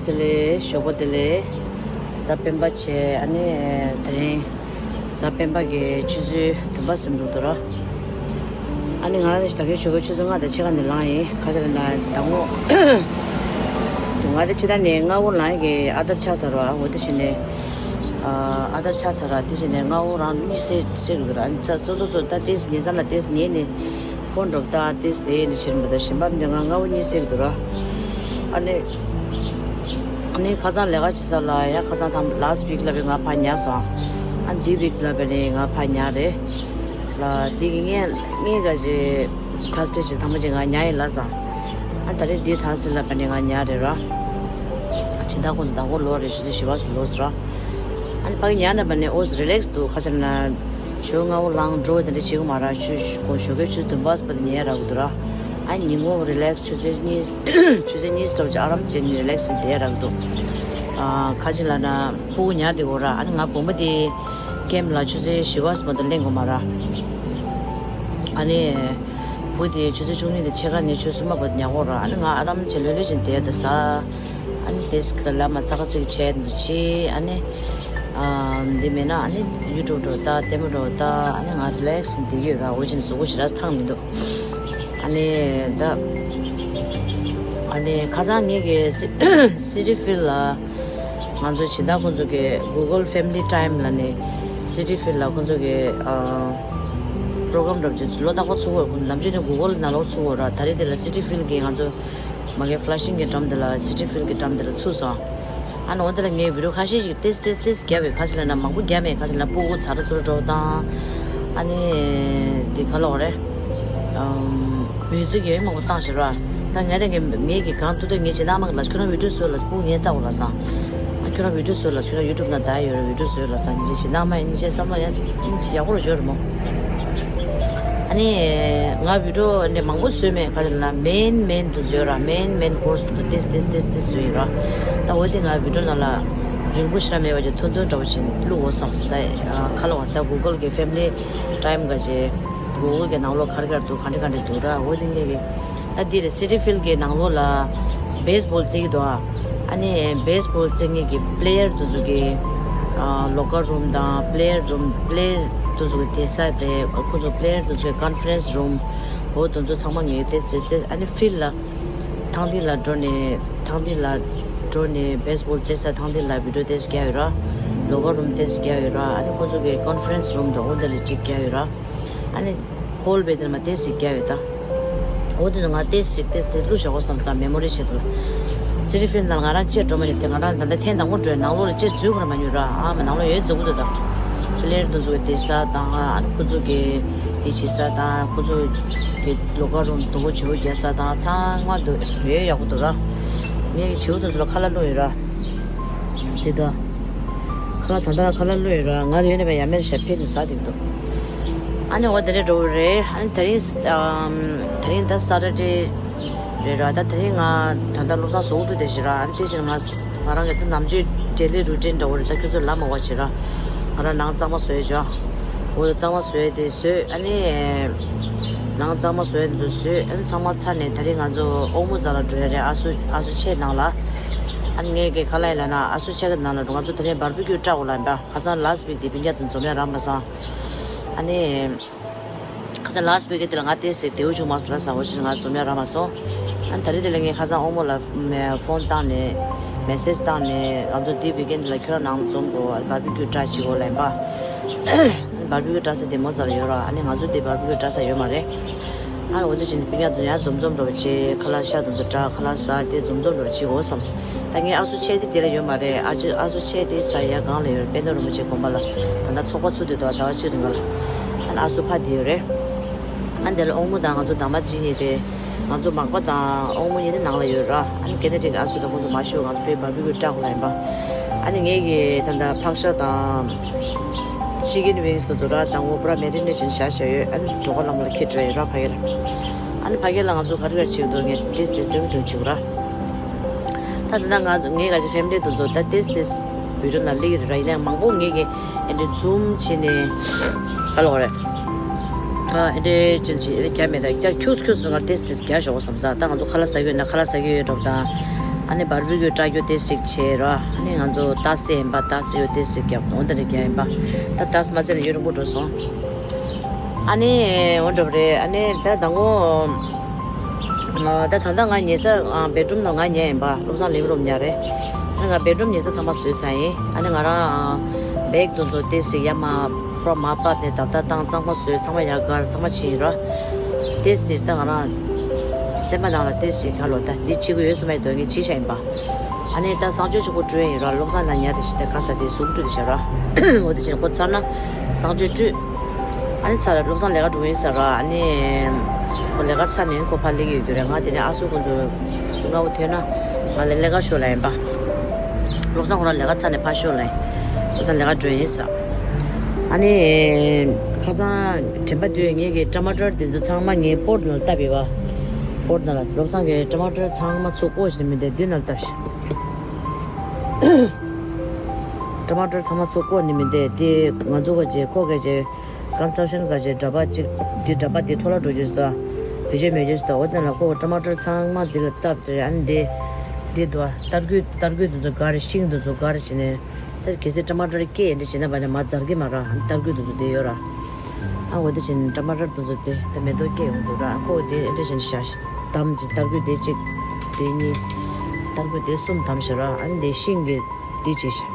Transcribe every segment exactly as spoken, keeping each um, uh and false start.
བདེ་ལེགས། ཞོགས་པ་བདེ་ལེགས། གཟའ་སྤེན་པ་བྱས། ཨ་ནི་དེ་རིང་གཟའ་སྤེན་པ་གི་ཆུ་ཚོད་བདུན་པ་ཟིན་འགྲོ་འདུག་ར། ཨ་ནི་ང་ད་གིན་ཞོགས་ཀའི་ཆུ་ཚོད་ལྔ་དང་ཕྱེད་ཀ་ནས་ལངས་ཡིན། ག་ཚོད་ལ་ན་ཟླ་ངོ་། ང་དེ་ཕྱི་ཟླ་ནས་སྔ་བོ་ལངས་ཡི་གི་ཨ་དར་ཆགས་ཚར་བ། འོ་དེ་བྱས་ནས་ཨ་དར་ཆགས་ཚར་བ། དེ་བྱས་ནས་སྔ་བོ་རང་གཉིད་སད་སད་གི་འདུག་ར། ཨ་ནི་ཚ་སོ་སོ་སོ་ད་ཏེས་ཉལ་ས་ལ་ཏེས་ཉལ་ནས་ཕོན་འགྲོ་ད་ཏེས་དེ་ནས་ཕྱིར་མི་ད་ཞིམ་པ་འདི་ང་སྔ་བོ་གཉིད་སད་གི་འདུག་ར། ཨ་ནི། ཨ་ནི་ཁ་སང་ལས་ཀ་བྱེད་ས་ལ་ཡ་ཁ་སང་དང་last week་ལ་བས་ང་ཕར་ཉལ་སོང་། ཨ་འདི་week་ལ་བས་ནི་ང་ཕར་ཉལ་རེད། ལ་འདི་གི་ངས་ངས་ག་ཅེ་Thursday་ཅིག་ཐང་མ་ཅིག་ང་ཉལ་ཡིན་ལ་སང་། ཨ་ད་རེས་འདི་Thursday་ལ་བས་ནི་ང་ཉལ་རེད་ར། ཕྱི་ཟླ་གོང་དུ་ཟླ་འགོ་ལོ་རེད། ཆུ་ཚོད་བཞི་པ་སུ་ལོ་སུ་ར། ཨ་ནི་ཕ་གི་ཉལ་ནས་བས་ནི་ཨོ་relax་འདུག་ཁ་ཆེ་ན། ཞོགས་སྔ་བོ་ལངས་འགྲོ་དེ་འདྲ་བྱེད་གི་མ་ར། ཞུ་ཞུ་གོ་ཞོགས་ཀའི་ཆུ་ཚོད་བདུན་པ་པ་དེ་ཉལ་རག་གི་འདུག་ར། ཨ་ཉིན་གུང་relax་ཆུ་ཚོད་གཉིས་ཆུ་ཚོད་གཉིས་ཙམ་ཅིག་ཨ་རམ་བྱས་ནས་relax་བྱས་བསྡད་རག་གི་འདུག་ཨ་ཁ་ཅིག་ལ་ན་ཕྲུ་གུ་ཉལ་བསྡད་གོ་ར། ཨ་ནི་ང་བུ་མོ་དེ་ཀེམ་ལ་ཆུ་ཚོད་བཞི་པ་པ་དེ་གླེང་གོ་མ་ར། ཨ་ནི་བུ་དེ་ཆུ་ཚོད་བཅུ་གཉིས་དང་ཕྱེད་ཀ་ནས་ཆུ་ཚོད་གསུམ་པ་བར་ཉལ་གོ་ར། ཨ་ནི་ང་ཨ་རམ་བྱས་ལྷོད་ལྷོད་བྱས་བསྡད་འདུག་ཟ། ཨ་ནི་དེ་སྐབས་ལ་མ་ཚ་ཁ་ཚིག་བྱས་འདུག་ཅི། ཨ་ནི་ཨ་འདི་མེད་ན་ཨ་ནི་YouTube་འགྲོ་ལྟ་ལྟད་མོ་འགྲོ་ལྟ། ཨ་ནི་ང་relax་བསྡད་ཀྱི་ཡོད་ར། འོ་ཅིན་གཟུགས་པོ་ཞེ་དྲག་ཐང་མི་འདུག་ཨ་ནི་ད་ཨ་ནི་ཁ་སང་ངེད་ཀྱི་Citi Field་ལ་ང་ཚོ་ཕྱི་ཟླ་ཁོང་ཚོ་གི་Google Family Time་ལ་ནི་Citi Field་ལ་ཁོང་ཚོ་གི་ཨ་program་འགྲོ་ཅིག་ལོ་རྟག་པར་ཚུགས་པར་ཁོང་ནམ་རྒྱུན་ནི་Google་ནང་ལོགས་ཚུགས་པར་ར། ད་རེས་དེ་ལ་Citi Field་གི་ང་ཚོ་མ་གི་Flushing་གི་འགྲམ་དེ་ལ་Citi Field་གི་འགྲམ་དེ་ལ་ཚུགས་སོང་། ཨ་ནི་འོ་དེ་ལ་ངས་video་ཁ་ཤས་ཤིག་ཏེས་ཏེས་ཏེས་བརྒྱབ་པའི་ཁ་ཤས་ལ་ན་མང་པོ་བརྒྱབ་མེད། ཁ་ཤས་ལ་སྤུ་གུ་ཚ་ར་ཚུར་འགྲོ་དང་། ཨ་ནི་དེ་ག་ལོག་རེད། ཨམ་music་ཡོད་མང་པོ་བཏང་ཞེས་ར། ད་ང་རང་གི་ངས་ཀྱི་གང་ཐུབ་ཐུབ་ངས་བྱེད་ན་མ་གི་ལ་ཁྱོད་རང་video་བཟོས་ལ་སྤུ་གུ་ངས་ལྟ་དགོས་ལ་སང་། ཨ་ཁྱོད་རང་video་བཟོས་ལ་ཁྱོད་རང་YouTube་ནང་ད་ཡོད་ར། video་བཟོས་ལ་སང་ངས་བྱེད་ན་མ་ཡིན་ཅེས་བསམ་བློ་ཡང་ཡག་པོ་རུ་འབྱོར་མོ། ཨ་ནི་ང་video་འདི་མང་པོ་བཟོས་མེད། ག་རེ་ལབ་ན་main main་དུ་བཟོས་ར། main main course་དུ་ཏེས་ཏེས་ཏེས་ཏེས་བཟོས་ཡོད་ར། ད་འོ་དེ་ང་video་ནང་ལ་རིང་པོ་ཞེ་དྲག་མེད་པ་ཅིག་ཐུང་ཐུང་འདྲ་བོ་ཞིག་བླུག་འོ་བསམ་སོང་། ད་ཁ་ལོ་བ་ད་Google་གི་Family Time་ག་ཅེ་Google་གི་ནང་ལོགས་ག་རེ་ག་རེ་འདུག་ག་འདྲ་ག་འདྲ་འདུག་ར། འོ་དེ་ངས་གི་ད་འདི་རེད། Citi Field་གི་ནང་ལོགས་ལ་baseball་རྩེ་གི་འདུག་ཨ། ཨ་ནི་baseball་རྩེ་མཁན་གྱི་player་དེ་ཚོ་གི་ཨ་locker room་དང་player room player་དེ་ཚོ་གི་བསྡད་ས་དེ་ཁོ་ཚོ་player་དེ་ཚོ་གི་conference room་འོ་དེ་ཚོ་ཚང་མ་ངས་ཏེས་ཏེས་ཏེས། ཨ་ནི་field་ལ་ཐང་ཐིང་ལ་འགྲོ་ནས་ཐང་ཐིང་ལ་འགྲོ་ནས་baseball་རྩེ་ས་ཐང་ཐིང་ལ་video་ཏེས་རྒྱག་ཡོད་ར། locker room་ཏེས་རྒྱག་ཡོད་ར། ཨ་ནི་ཁོ་ཚོ་གི་conference room་དང་འོ་དེ་ལ་གཅིག་རྒྱག་ཡོད་ར། ཨ་ནི་ཧོལ་བེ་དེར་མ་ཏེས་ཞིག་རྒྱག་ཡོད་ད། འོ་དེ་ཚོ་ང་ཏེས་ཞིག་ཏེས་ཏེས་བླུགས་བཞག་གོ་བསམ་བསམ་མེ་མོ་རི་ཆེད་དུ། Citi Field་ནང་ང་རང་ཅེས་འགྲོ་མ་ཉོ་དེ་ང་རང་ད་ལྟ་ཐེངས་དང་པོ་འགྲོ་ནང་ལོགས་ལ་ཅེས་འཛུལ་གོ་ར་མ་ཉོ་ར། ཨ་མ་ནང་ལོགས་ཡོད་འཛུལ་གོ་དུ་ད། player་དེ་ཚོ་གི་བསྡད་ས་དང་ཨ་ནི་ཁོ་ཚོ་གི་དེ་བྱེད་ས་དང་ཁོ་ཚོ་གི་locker room་དུ་བོ་བྱེའུ་རྒྱག་ས་དང་ཚང་མ་འདུག་ཡོད་ཡག་པོ་འདུག་ར། ངས་བྱེའུ་དེ་ཚོ་ལ་ཁ་ལག་བླུགས་ཡོད་ར། དེ་དང་། ཁ་ལག་ད་ལྟ་ཁ་ལག་བླུགས་ཡོད་ར། ང་ཡོད་ནས་པའི་ཡ་མེད་ཞབས་ཕེབས་ནས་ཟ་དེ་འདུག་ཨ་ནི་འོ་དེ་ནས་འགྲོ་གི་རེད། ཨ་ནི་དེ་རིང་ཨམ་དེ་རིང་ད་Saturday་རེད་ར། ད་དེ་རིང་ང་ད་ལྟ་བློ་བཟང་བཟོ་བོ་འགྲོ་བསྡད་ཤི་ར། ཨ་ནི་དེ་ཕྱིར་ང་ང་རང་གི་ད་ནམ་རྒྱུན་daily routine་འདྲ་བོ་རེད། ད་ཁྱོད་ཚོ་ལབ་མ་བ་ཤི་ར། ང་རང་ནང་གཙང་མ་བཟོས་ཅོ། འོ་གཙང་མ་བཟོས་དེ་བཟོས། ཨ་ནི་ནང་གཙང་མ་བཟོས་དེ་བཟོས། ཨ་ནི་ཚང་མ་ཚར་ནས་དེ་རིང་ང་ཚོ་ཨོ་མོ་ཟ་ལ་འགྲོ་ཡ་རེད། ཨ་སུ་ཨ་སུ་ཆེ་ནང་ལ། ཨ་ནི་ངས་གི་ཁ་ལག་ཡིན་ལ་ན་ཨ་སུ་ཆེ་གི་ནང་ལ་འགྲོ། ང་ཚོ་དེ་རིང་barbecue་སྤྲད་འོ་ལ་ཡིན་པ། ཁ་སང་last week་དེ་སྤུན་ཀྱག་དང་འཛོམས་ཡ་རག་མ་སོང་། ཨ་ནི་ཁ་སང་last week་དེ་ལ་ང་ཏེས་སེ་དེའུ་བྱུང་མ་སོང་ལ་ས་འོ་ཕྱིར་ང་འཛོམས་ཡ་རག་མ་སོང་། ཨ་ནི་ད་རེས་དེ་ལ་ངས་ཁ་སང་ཨོ་མོ་ལ་ཕོན་བཏང་ནས་message་བཏང་ནས་ང་ཚོ་དེ་weekend་དེ་ལ་ཁྱོད་རང་ནང་འཛོམས་དགོས། barbecue་སྤྲད་བྱེད་དགོས་ལ་ཡིན་པ། barbecue་སྤྲད་ས་དེ་མོ་ཙམ་ལ་ཡོད་ར། ཨ་ནི་ང་ཚོ་དེ་barbecue་སྤྲད་ས་ཡོད་མ་རེད། ཨ་འོ་དེ་བཞིན་སྤུན་ཀྱག་དུ་ཡང་འཛོམས་འཛོམས་འགྲོ་བྱེད། ཁ་ལག་ཤ་དང་ཚོ་འདྲ་ཁ་ལག་ཟ་དེ་འཛོམས་འཛོམས་འགྲོ་བྱེད་འོ་བསམ། ད་ངའི་ཨ་སུ་ཆེ་དེ་དེ་ལ་ཡོད་མ་རེད། ཨ་ཅོ་ཨ་སུ་ཆེ་དེ་ས་ཡ་གང་ལ་ཡོད། དཔལ་ལྡན་རིན་པོ་ཆེ་དགོན་པ་ལ་ད་ལྟ་ཚོགས་པ་ཚུགས་དེ་དོ་ཟླ་བ་གཅིག་རིང་ག་ལ། ཨ་ནི་ཨ་སུ་ཕ་དེ་ཡོད་རེད། ཨ་འདི་ལ་ཨོང་མོ་དང་ང་ཚོ་དམ་པ་ཅི་གཉིས་དེ། ང་ཚོ་མག་པ་དང་ཨོང་མོ་གཉིས་དེ་ནང་ལ་ཡོད་ར། ཨ་ནི་ཀེ་ན་ཌ་གི་ཨ་སུ་དང་ཁོང་ཚོ་མ་ཤོད་ང་ཚོ་བོད་barbecue་སྤྲད་དགོས་ལ་ཡིན་པ། ཨ་ནི་ངས་ཀྱི་ད་ལྟ་ཕག་ཤ་དང་། chicken wings་དུ་དུ་ར་དང་པོ་པུ་ར་marination་བྱ་བྱ་ཡོད། ཨ་ནི་འགྲོ་ཁ་ལམ་ལ་ཁྱེར་འགྲོ་ཡོད་ར་ཕ་གི་ལ། ཨ་ནི་ཕ་གི་ལ་ང་ཚོ་ག་རེ་ག་རེ་བྱེད་འདུག་ངས་ཏེས་ཏེས་སྟོན་གི་འདུག་བྱེད་ར། ད་ད་ལྟ་ང་ཚོ་ངས་ག་ཅི་family་དུ་ཚོ་ད་ཏེས་ཏེས་video་ནང་སླེབས་ཀྱི་རེད་ར། ཡིན་ནའང་མང་པོ་ངས་ཀྱི་ཨེ་འདྲ་zoom་བྱས་ནས་ག་ལ་བ་རེད། ཨ་ཨེ་འདྲ་ཅན་ཅི་ཨེ་རྒྱ་མེད་ར། རྒྱ་ཁྱུག་ཁྱུག་སུ་ང་ཏེས་ཏེས་རྒྱ་ཞོག་བསམ་ས། ད་ང་ཚོ་ཁ་ལག་ཟ་གི་ཡོད་ན་ཁ་ལག་ཟ་གི་ཡོད་འགྲོ་དང་། ཨ་ནི་བར་བུ་གུ་སྐྲ་རྒྱོ་ཏེ་ཞིག་བྱས་ར། ཨ་ནི་ང་ཚོ་ཏཱས་ཟེར་ཡིན་པ། ཏཱས་ཟེར་ཡོད་ཏེ་ཞིག་རྒྱབ་འོང་། དེ་འདྲ་རྒྱག་ཡིན་པ། ད་ཏཱས་མ་ཟེར་ན་ཡུན་རིང་པོ་འགྲོ་སོང་། ཨ་ནི་འོ་འགྲོ་བ་རེད། ཨ་ནི་ད་དང་པོ་ད་ད་ལྟ་ང་ཉལ་ས་བེད་རུམ་ནང་ང་ཉལ་ཡིན་པ། བློ་བཟང་ལིབ་རུམ་ཉལ་རེད། ཨ་ནི་ང་བེད་རུམ་ཉལ་ས་ཚང་མ་བཟོས་ཚར་ཡིན། ཨ་ནི་ང་རང་བེག་དུ་ཚོ་ཏེ་ཞིག་ཡ་མ་པྲོ་མ་པ་དེ་ད་ལྟ་བཏང་། གཙང་མ་བཟོས། ཚང་མ་ཡར་སྒར། ཚང་མ་ཕྱིན་ར། ཏེ་ཞིག་ད་ང་རང་སེམས་པ་ནང་ལ་ཏེ་ཞིག་ག་ལོ་ད་འདི་བྱེད་དགོས་ཡོད་ས་མེད་དོན་གྱི་བྱེད་བཞག་ཡིན་པ། ཨ་ནི་ད་གསང་སྤྱོད་ཆུ་བོ་བཀྲུས་ཡིན་ར། བློ་བཟང་ན་ཉལ་དེ་ཞིག་ད་ག་ས་དེ་གཟུགས་བཀྲུས་དེ་བྱ་ར། འོ་དེ་བྱས་ནས་ཁོ་ཚར་ན་གསང་སྤྱོད་བཀྲུས། ཨ་ནི་ཚར་ར། བློ་བཟང་ལས་ཀ་འགྲོ་གི་ཡིན་ས་ར། ཨ་ནི་ཁོ་ལས་ཀ་ཚར་ནས་ཁོ་ཕར་སླེབས་ཀྱི་ཡོད་རྒྱུ་རེད། ང་དེ་ནས་ཨ་སུ་ཁོང་ཚོ་སྔ་བོ་ཐོན་ན་ང་ལ་ལས་ཀ་ཤོར་ལ་ཡིན་པ། བློ་བཟང་ཁོ་རང་ལས་ཀ་ཚར་ནས་ཕར་ཤོར་ལ་ཡིན། ཁོ་ད་ལས་ཀ་འགྲོ་ཡིན་ས། ཨ་ནི་ཁ་སང་དྲན་པ་དུས་ངེད་ཀྱི་ཊ་མ་ཊར་དེ་ཚོ་ཚང་མ་ངའི་པོཊ་ནང་ལ་བཏབ་ཡོད་པ། པོཊ་ནང་ལ། བློ་བཟང་གི་ཊ་མ་ཊར་ཚང་མ་ཚུར་བཀོག་བྱས་ནས་མི་འདུག་འདི་ནང་ལ་བཏབ་ཤག་ཊ་མ་ཊར་ཚང་མ་ཚུར་བཀོག་ནས་མི་འདུག་དེ་ང་ཚོ་ག་ཅེ་ཁོ་ག་ཅེ་ཀོན་སི་ཊྲག་ཤན་ག་ཅེ་འདྲ་པ་གཅིག་དེ་འདྲ་པ་དེ་འཕྲོ་བརླག་འགྲོ་རྒྱུ་ཟེར་དོ། བེད་སྤྱོད་མེད་རྒྱུ་ཟེར་དོ། འོ་དེ་ལ་ཁོ་ཊ་མ་ཊར་ཚང་མ་དེ་ལ་བཏབ་དེ། ཨ་ནི་དེ་དེ་དོ་ཏར་ཀུ་ཏར་ཀུ་དེ་ཚོ་ག་རེ། ཤིང་དེ་ཚོ་ག་རེ་བྱས་ནས། ད་གལ་སྲིད་ཊ་མ་ཊར་སྐྱེས་འདྲ་བྱས་ན་བ་ནས་མ་འཛར་གི་མ་ར། ཏར་ཀུ་དེ་ཚོ་དེ་ཡོད་ར། ཨ་འོ་དེ་བྱས་ནས་ཊ་མ་ཊར་དེ་ཚོ་དེ་ད་མེ་ཏོག་སྐྱེས་ཡོང་འདུག་ར། ཁོ་དེ་འདྲ་བྱས་ནས་བཞག་ཤག་དམ་གྱི་ཏར་ཀུ་དེ་གཅིག་དེ་གཉིས། ཏར་ཀུ་དེ་གསུམ་དམ་ཤག་ར། ཨ་ནི་དེ་ཤིང་གི་དེ་གཅིག་ཤག་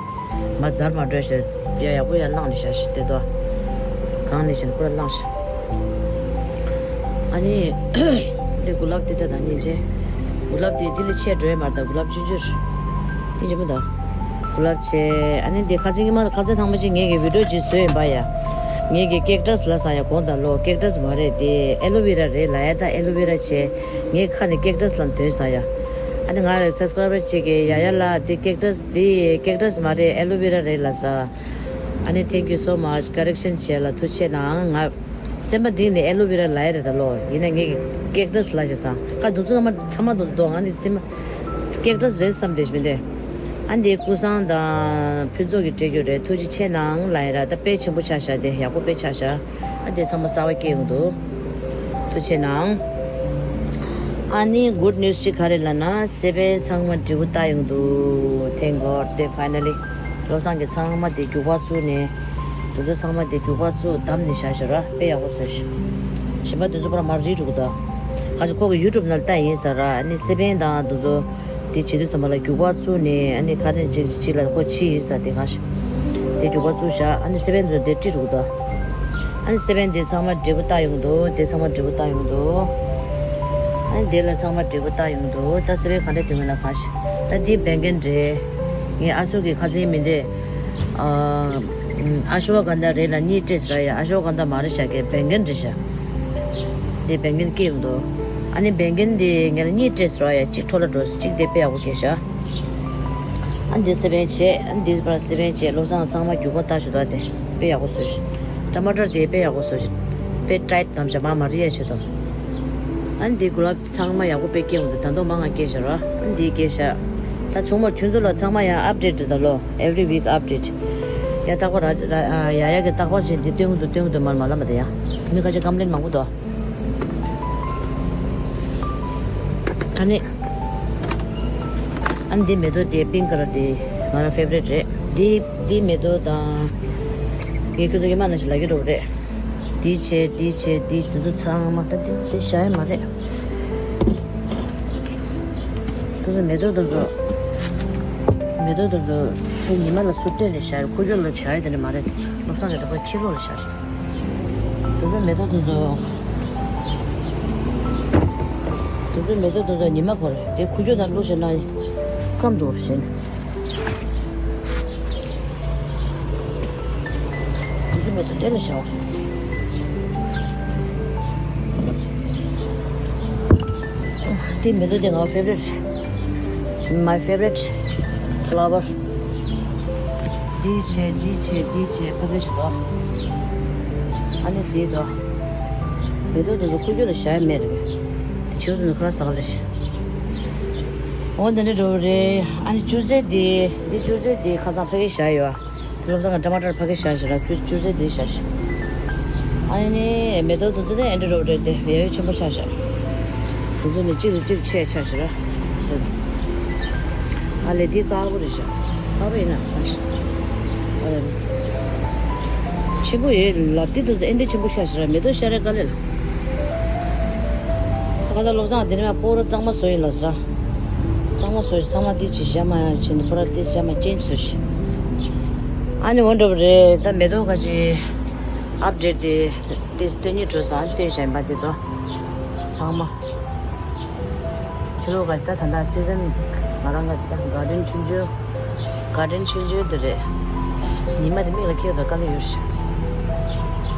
མ་འཛར་མ་འགྲོ་ཤག་ཡ་ཡག་པོ་ཡར་བླངས་ནས་བཞག་ཤག་དེ་དོ། གང་ནས་བྱས་ནས་ཁོ་ར་བླངས་ཤག་ཨ་ནི་དེ་གུ་ལབ་དེ་ད་ད་ཉིན་བྱས། གུ་ལབ་དེ་དེ་ལས་ཆེ་འགྲོ་ཡ་མ་རེད། ད་གུ་ལབ་ཆུང་ཆུང་རེད། ཡིན་གཅིག་མོ་ད། གུ་ལབ་བྱས། ཨ་ནི་དེ་ཁ་ཚིག་ཉི་མ་ཁ་ཚིག་དང་པོ་ཅིག་ངེད་ཀྱི་བི་ཌིའོ་ཅིག་བཟོས་ཡིན་པ་ཡ། ངེད་ཀྱི་ཀེག་ཊས་ལབ་ས་ཡ། དགོངས་དག་ལོ། ཀེག་ཊས་མ་རེད། དེ་ཨེ་ལོ་ཝེ་ར་རེད་ལབ་ཡ། ད་ཨེ་ལོ་ཝེ་ར་བྱས། ངའི་ཁ་ནས་ཀེག་ཊས་ལབ་འདོན་ས་ཡ། ཨ་ནི་ང་རེ་སབ་སི་ཀ་རའེ་བར་ཅིག་གིས་ཡ་ཡ་ལ་དེ་ཀེག་ཊས་དེ་ཀེག་ཊས་མ་རེད། ཨེ་ལོ་ཝེ་ར་རེད་ལབ་ས། ཨ་ནི་thank you so much correction བྱས་ལ་ཐུགས་རྗེ་གནང་། ང་སེམས་པ་གཏིང་ནས་ཨེ་ལོ་ཝེ་ར་ལབ་ཡ་རེད་ད་ལོ། ཡིན་ན་ངས་ཀེག་ཊས་ལབ་བྱས་ཙང་ཁ་འདུག་ཚང་མ་ཚང་མ་འདུག་འདུག་ང་ནི་སེམས་པ་ཀེག་ཊས་རེད་བསམ་བསྡད་ཤག་མི་འདུག་ཨ་འདི་ཀུན་བཟང་དང་ཕུན་ཚོགས་ཀྱིས་སྤྲད་རྒྱུ་རེད། ཐུགས་རྗེ་ཆེ་གནང་ལབ་ཡ་ར། ད་དཔེ་ཆེན་པོ་ཆགས་ཤག་དེ་ཡག་པོ་དཔེ་ཆགས་ཤག་ཨ་དེ་ཚང་མ་གསར་པ་སྐྱེས་ཡོང་འདུག་ཐུགས་རྗེ་གནང་། ཨ་ནི་གུཌ་ནིའུ་སི་ཅིག་ག་རེ་ལབ་ན། སེ་པན་ཚང་མ་འབྲས་བུ་བཏགས་ཡོང་འདུག Thank God དེ་finally བློ་བཟང་གིས་ཚང་མ་དེ་རྒྱུག་པ་བཙུགས་ནས། དེ་ཚོ་ཚང་མ་དེ་རྒྱུག་པ་བཙུགས་བསྡམས་ནས་བཞག་ཤག་ར། དཔེ་ཡག་པོ་བཟོས་ཤག་གཞན་པ་དེ་ཚོ་པུ་ར་མར་རིལ་འགྲོ་གི་འདུག་ཁ་ཅིག་ཁོ་གི་ཡུ་ཊུབ་ནང་ལ་བལྟས་ཡིན་ས་ར། ཨ་ནི་སེ་པན་དང་དེ་ཚོ་དེ་བྱེད་དུས་ཙམ་པ་ལ་རྒྱུག་པ་བཙུགས་ནས། ཨ་ནི་ག་ནས་ཅིག་ཅིག་ལ་ཁོ་ཕྱིན་ཡིན་ས། དེ་ག་ཤག་དེ་རྒྱུག་པ་བཙུགས་ཤག་ཨ་ནི་སེ་པན་དེ་ཚོ་དེ་བཀྲུས་འགྲོ་གི་འདུག་ཨ་ནི་སེ་པན་དེ་ཚང་མ་འབྲས་བུ་བཏགས་ཡོང་གི་འདུག་དེ་ཚང་མ་འབྲས་བུ་བཏགས་ཡོང་གི་འདུག་ཨ་ནི་དེ་ལ་ཚང་མ་འབྲས་བུ་བཏགས་ཡོང་གི་འདུག་ད་སེ་པན་ག་འདྲ་དེ་སྔོན་ལ་གང་ཤག་ད་འདི་བེང་གན་རེད། ངའི་ཨ་སུ་གི་ཁ་ཚན་མི་འདི། ཨ་ཨ་ཤོ་ག་གན་དྷ་རེད་ལ་གཉིས་སྤྲད་ཟེར་ཡ། ཨ་ཤོ་ག་གན་དྷ་མ་རེད་ཤག་གི་བེང་གན་རེད་ཤག་འདི་བེང་གན་སྐྱེས་ཡོང་འདུག་ཨ་ནི་བེང་གན་འདི་ངས་ལ་གཉིས་སྤྲད་ཟེར་ཡ། གཅིག་འཕྲོ་བརླག་འགྲོ། གཅིག་དེ་དཔེ་ཡག་པོ་སྐྱེས་ཤག་ཨ་འདི་སེ་པན་བྱས། ཨ་འདི་པར་སེ་པན་བྱས། བློ་བཟང་ཚང་མ་རྒྱུག་པ་བཏགས་ཤག་ད་དེ་དཔེ་ཡག་པོ་བཟོས་ཤག་ཊ་མ་ཊར་དེ་དཔེ་ཡག་པོ་བཟོས་ཤག་དཔེ་ཊའིཊ་དམ་ཤག་མ་མ་རིལ་ཡ་ཤག་དང་། ཨ་འདི་གུ་ལབ་ཚང་མ་ཡག་པོ་དཔེ་སྐྱེས་འོང་དུས་ད་དུང་མང་ང་སྐྱེས་ཤག་ར། ཨ་འདི་སྐྱེས་ཤག་ད་ཚང་མ་ཁྱོད་ཚོ་ལ་ཚང་མ་ཡང་ཨཔ་ཌེཊ་རེད་ད་ལོ། Every week update ཡ། རྟག་པར་ར་ར་ཡ་ཡ་གི་རྟག་པར་བྱས་འདི་སྟོན་གི་འདུག་སྟོན་གི་འདུག་མར་མ་ལབ་མ་དེ་ཡ། མི་ཁ་ཤས་ཀམ་པི་ལེན་མང་པོ་འདུག་ཨ་ནི། ཨ་ནི་འདི་མེ་ཏོག་དེ་པིང་ཀ་ལར་དེ་ང་རང་ཕེ་ཝ་རི་ཊི་རེད། འདི་འདི་མེ་ཏོག་དང་། ངས་ཁྱོད་ཚོ་གི་མ་ན་ཞིག་ལ་གི་འགྲོ་གི་རེད། འདི་བྱས་འདི་བྱས་འདི་དེ་ཚོ་ཚང་མ་ད་འདི་འདི་བཞག་ཡ་མ་རེད། དེ་ཚོ་མེ་ཏོག་དེ་ཚོ། མེ་ཏོག་དེ་ཚོ་དེ་ཉི་མ་ལ་ཚུར་བཏོན་ནས་བཞག་ཡ། ཁུག་ཀྱོག་ལ་བཞག་ཡ་དེ་འདྲ་མ་རེད། དེ་ཚོ་བློ་བཟང་གི་ད་པར་ཕྱི་ལོགས་ལ་བཞག་ཤག་དེ་ཚོ་མེ་ཏོག་དེ་ཚོ། དེ་ཚོ་མེ་ཏོག་དེ་ཚོ་ཉི་མ་འཁོར་དེ་ཁུག་ཀྱོག་ནང་བླུགས་བཞག་ན་སྐམ་འགྲོ་བཞིན། དེ་ཚོ་མེ་ཏོག་དེ་ལ་བཞག་འོ། དེ་མེ་ཏོག་དེ་ང་ཕེ་ཝ་རི་ཊི། My favorite flower. འདི་བྱས་འདི་བྱས་འདི་བྱས་ཕ་གི་ཞིག་དོ། ཨ་ནི་འདི་དོ། མེ་ཏོག་དེ་ཚོ་ཁུག་ཀྱོག་ལ་བཞག་ཡ་མེད་རེད། དེ་ཆེ་བོ་དེ་ཚོ་ཁ་ལག་ཟ་ག་རེད། འོ་འདི་འདྲ་འགྲོ་གི་རེད། ཨ་ནི་ཅུ་ཟེ་འདི་འདི་ཅུ་ཟེ་འདི་ཁ་སང་ཕ་གི་བཞག་ཡོད། བློ་བཟང་གི་ཊ་མ་ཊར་ཕ་གི་བཞག་ཤག་ར། ཅུ་ཅུ་ཟེ་འདི་བཞག་ཤག་ཨ་ནི་མེ་ཏོག་དེ་ཚོ་ནི་ཨེ་འདྲ་འགྲོ་གི་རེད། དེ་ཡ་ཡོ་ཆེན་པོ་ཆགས་ཤག་དེ་ཚོ་ནི་གཅིག་ལ་གཅིག་ཆེ་ཆགས་ཤག་ར། དེ་ ཨ་ལས་འདི་དཀར་པོ་རེད་ཤག་དཀར་པོ་ཡིན་ན་ཨ་ཤ། ཨ་ལས། ཆེན་པོ་ཡོད་ལ་འདི་དུ་ཨེ་འདྲ་ཆེན་པོ་ཤ་ཤ་ར་མེ་ཏོག་ཤ་ར་དཀར་ལས་ལ། ད་ཁ་ས་བློ་བཟང་འདི་ནས་མ་སྤོ་རོ་གཙང་མ་བཟོ་ཡིན་ལ་ཟ། གཙང་མ་བཟོ་ཞིག་ཚང་མ་འདི་ཅི་ཤ་མ་ཡང་ཕྱིན་སྤོ་ར་འདི་ཤ་མ་ཅན་བཟོ་ཞིག་ཨ་ནི་འོ་འགྲོ་བ་རེད། ད་མེ་ཏོག་ཁ་ཅིག་ཨབ་ཌེཊ་དེ་དེ་སྟོན་ཉིད་འགྲོ་སང་སྟོན་བཞག་ཡིན་པ་དེ་དོ། ཚང་མ། ཕྱི་ལོགས་ཀ་ད་ད་ལྟ་སི་ཛན་ང་རང་ག་ཅིག་ད་གར་ཌེན་ཆུང་ཆུང་། གར་ཌེན་ཆུང་ཆུང་དེ་རེད། ཉི་མ་དེ་མིག་ལ་ཁེགས་དང་དཀའ་ལས་ཡོད་ཤག་